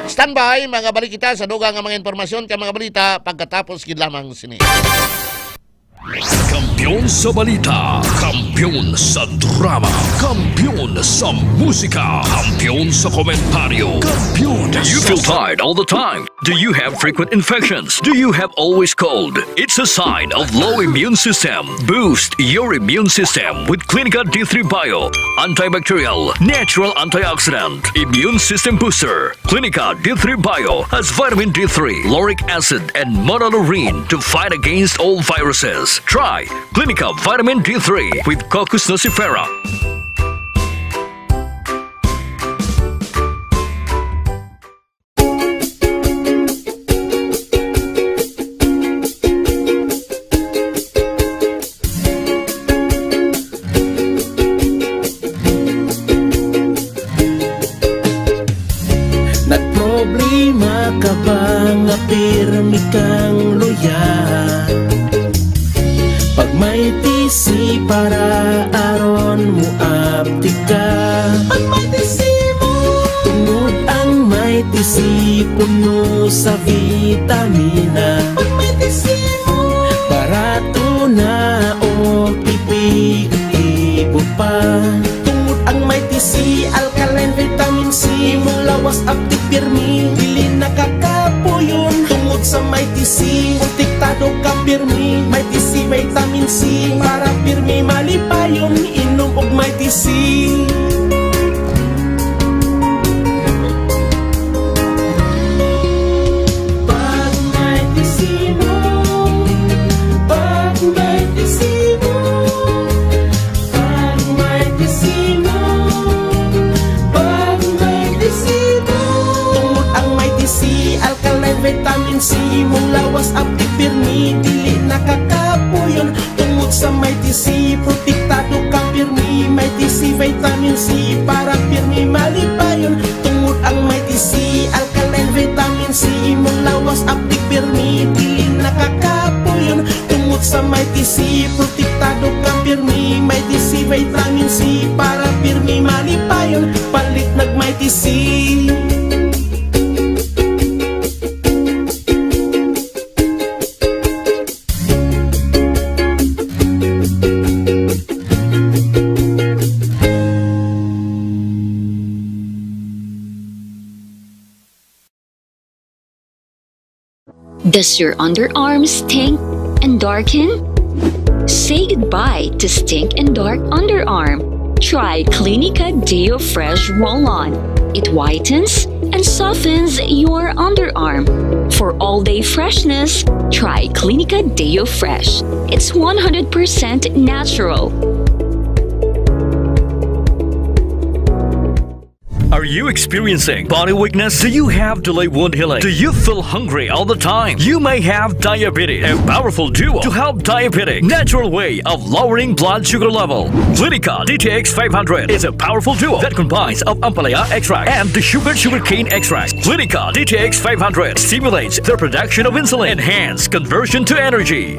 Standby, mga balik kita sa dugang nga mga impormasyon kag mga balita pagkatapos gid lamang sini. Kampiyon sa balita, kampiyon sa drama, kampiyon sa musika, kampiyon sa komentaryo, kampiyon. Do you sa feel tired all the time? Do you have frequent infections? Do you have always cold? It's a sign of low immune system. Boost your immune system with Clinica D three Bio, antibacterial, natural antioxidant, immune system booster. Clinica D three Bio has vitamin D three, lauric acid, and monolaurin to fight against all viruses. Try Clinica Vitamin D three with Cocos nucifera. pirmi kang luya. Pag may T C para aron mo aptika. Pag may T C mo. Tungod ang may T C puno sa vitamina. Pag may T C mo. Barato na o epektibo pa. Tungod ang may T C, alkaline vitamin C, imong lawas aptik pirmi, dili nakakapuyon. Tungod sa may T C, protektado ka pirmi, may T C vitamin C, para pirmi malipayon, inom og may T C. Pag may T C mo, pag may T C mo, pag may T C mo, pag may T C mo. Tungod ang may T C, alkaline vitamin C, imong lawas aptik pirmi, dili nakakapuyon. Tungod sa may T C, protektado ka pirmi, may T C vitamin C, para pirmi malipayon. Tungod ang may T C, alkaline vitamin C, imong lawas aptik pirmi, dili nakakapuyon. Tungod sa may T C, protektado ka pirmi, may T C vitamin C, para pirmi malipayon. Palit nag may T C. Does your underarm stink and darken? Say goodbye to stink and dark underarm. Try Clinica Deo Fresh Roll-On. It whitens and softens your underarm. For all-day freshness, try Clinica Deo Fresh. It's one hundred percent natural. Are you experiencing body weakness? Do you have delayed wound healing? Do you feel hungry all the time? You may have diabetes. A powerful duo to help diabetic. Natural way of lowering blood sugar level. Clinica D T X five hundred is a powerful duo that combines of ampalaya extract and the sugar sugarcane extract. Clinica D T X five hundred stimulates the production of insulin, enhance conversion to energy.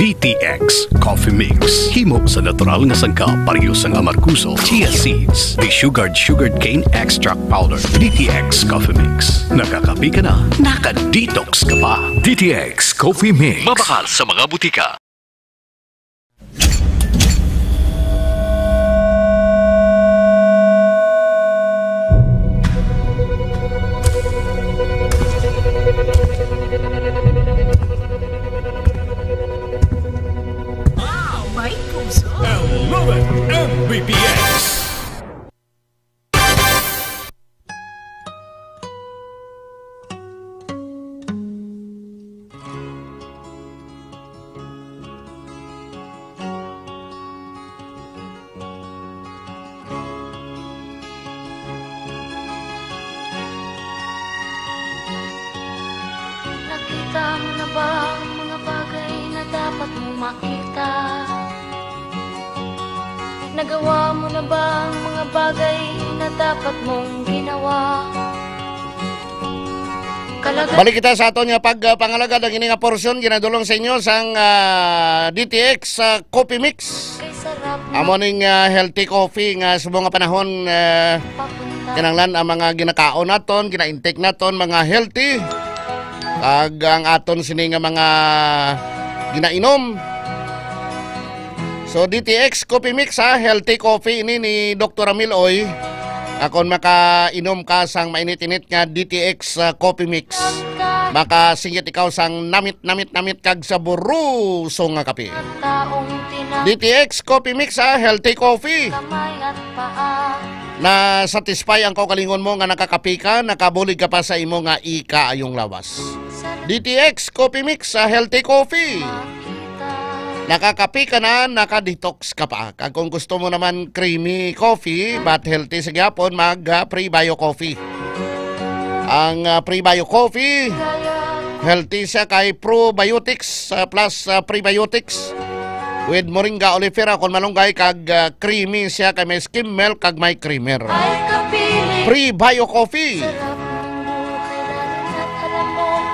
D T X Coffee Mix. Himo sa natural nga sangkap, pareho sang amargoso, chia seeds, desugared sugarcane extract powder. D T X Coffee Mix. Nakakape ka na, naka-detox ka pa. D T X Coffee Mix. Mabakal sa mga butika. Wow, may puso. Eleven M B P S. Nakita mo na ba ang mga bagay na dapat mong makita? Nagawa mo na ba ang mga bagay na dapat mong ginawa? Kalaga- Balik kita sa aton nga pag, ah, pangalagad. Ang ini nga porsyon ginadulong sa inyo sang, ah, D T X, ah, Coffee Mix. Kay sarap na Amo ning, ah, healthy coffee nga subong nga panahon, ah, papunta. Kinahanglan ang mga ginakaon naton, gina-intake naton, mga healthy. Kag ang aton sini nga mga ginainom. So, D T X Coffee Mix, ha, healthy coffee ini ni Doktor Amil Oy. Akon makainom ka sang mainit-init nga D T X, ah, Coffee Mix, makasingit ikaw sang namit-namit-namit kag saboroso nga kape. D T X Coffee Mix, ha, healthy coffee. Na-satisfy ang kaugalingon mo nga nakakape ka, nakabulig ka pa sa imo nga ikaayong lawas. D T X Coffee Mix, sa healthy coffee. Nakakape ka na, naka-detox ka pa. Kag kung gusto mo naman creamy coffee, but healthy sa gyapon, mag, ah, Prebio Coffee. Ang, ah, Prebio Coffee, healthy siya kay probiotics, ah, plus, ah, prebiotics with moringa oleifera kon malunggay, kag, ah, creamy siya kay may skim milk kag may creamer. Ay, kapiling Pre-bio coffee.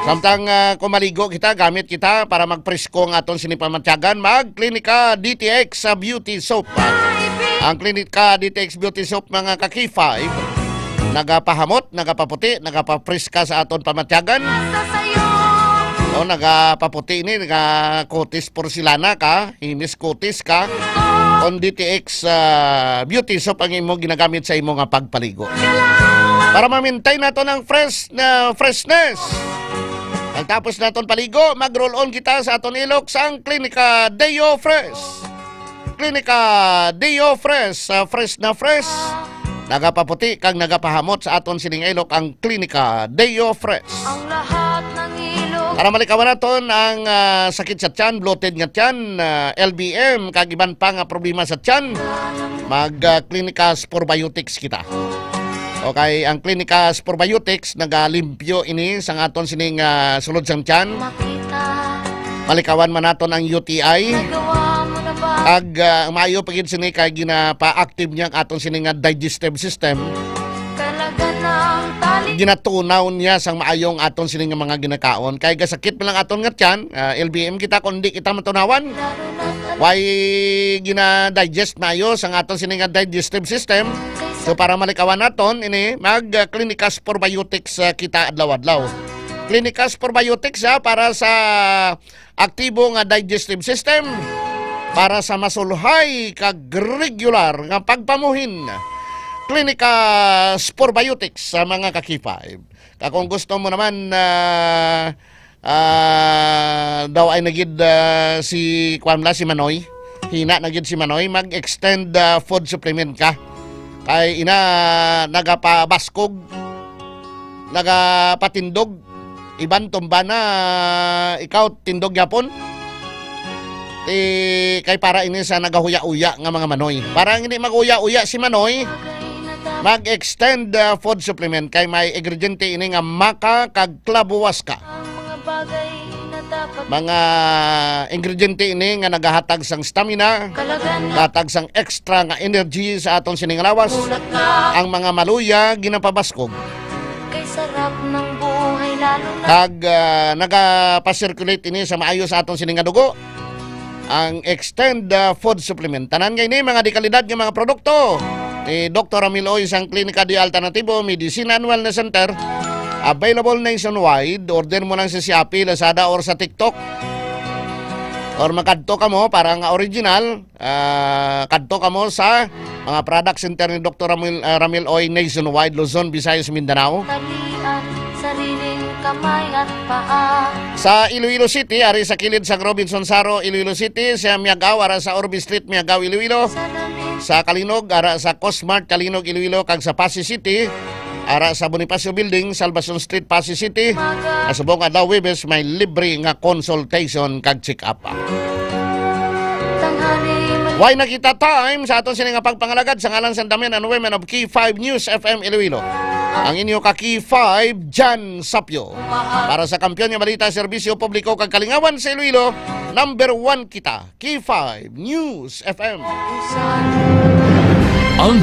Samtang, ah, kung maligo kita, gamit kita para magpresko ang aton sini pamatyagan, mag Klinika D T X sa Beauty Soap. Ang Klinika D T X Beauty Soap, mga ka-K five, nagapahamot, nagapaputi, nagapapreska sa aton pamatyagan. O, nagapaputi ni, nagakutis porselana ka, himis kutis ka. Kung D T X, ah, Beauty Soap ang imo ginagamit sa imo nga pagpaligo. Para ma-maintain naton ang fresh na freshness. Pagtapos naton paligo, mag-roll on kita sa aton ilok sang Klinika Deo Fresh. Klinika Deo Fresh, ah, fresh na fresh. Nagapaputi kag nagapahamot sa aton sining ilok ang Klinika Deo Fresh. Ang lahat ng ilog. Para malikawan naton ang, ah, sakit sa tiyan, bloated nga tiyan, ah, L B M, kag iban pa nga problema sa tiyan, mag, ah, Klinika Sporbiotics kita. Okay, ang Klinika Sporbiotics nagalimpyo ini sang aton sining, ah, sulod sang tiyan. Makita. Malikawan man naton ang U T I. Nagawa mo na ba? Ag, ah, ang maayo pa gid sini kay ginapa-active niya ang aton sini nga digestive system. Talaga nang tali. Ginatunaw niya sang maayo ang aton sini nga mga ginakaon. Kay gasakit man lang aton nga tiyan, ah, L B M kita kung di kita matunawan. Why gina-digest maayo sang aton sini nga digestive system? So, para malikawan naton ini, mag, ah, Clinicas Probiotics, ah, kita adlaw-adlaw. Clinicas Probiotics, ah, para sa aktibo nga digestive system, para sa masulhay kag regular nga pagpamuhin. Clinicas Probiotics sa mga ka-K five. Kag kung gusto mo naman, ah, ah, daw ay nagid, ah, si, kuwan la, si Manoy. Hina na gid si Manoy, mag-extend, ah, food supplement ka. Kay ina, nagapabaskog, nagapatindog. Iban tumba na, ikaw tindog gyapon. Ti, kay para ini sa nagahuya-uya nga mga Manoy. Para hindi mag-uya-uya si Manoy, mag-extend, ah, food supplement kay may ingrediente ini nga maka kag klabuwas ka. Mga ingrediente ini nga nagahatag sang stamina, hatag sang extra nga energy sa aton sining lawas. Ang mga maluya ginapabaskog. Kay sarap ng buhay, lalo na. Kag, ah, nagapa-circulate ini sa maayo sa aton sini nga dugo. Ang Extend, ah, Food Supplement. Tanan nga ini, mga dekalidad nga mga produkto ni Doktor Ramil Oy sang Klinika de Alternativo Medicine and Wellness Center. Available nationwide. Order mo lang sa Shopee, Lazada, or sa TikTok. Or makadto ka mo para nga original. Ah, kadto kamo sa mga product center ni Doktor Ramil, ah, Ramil Oy nationwide, Luzon, Visayas, Mindanao. Talian, sariling kamay at paa. Sa Iloilo City, ari sa kilid sa Robinson Saro, Iloilo City, sa Miagao, ara sa Orbe Street, Miagao, Iloilo. Sa Kalinog, ara sa Cosmart, Kalinog, Iloilo, kag sa Passi City, ara sa Bonifacio Building, Salvacion Street, Passi City. Subong adlaw Huwebes, may libre nga consultation kag check-up. Way na kita time sa aton sini nga pagpangalagad sa ngalan sa The Men and Women of K five News F M Iloilo. Ang inyo ka K five, Jan Sapyo. Para sa Kampiyon nga Balita, Serbisyo Publiko kag Kalingawan sa Iloilo, number one kita, K five News F M. Ang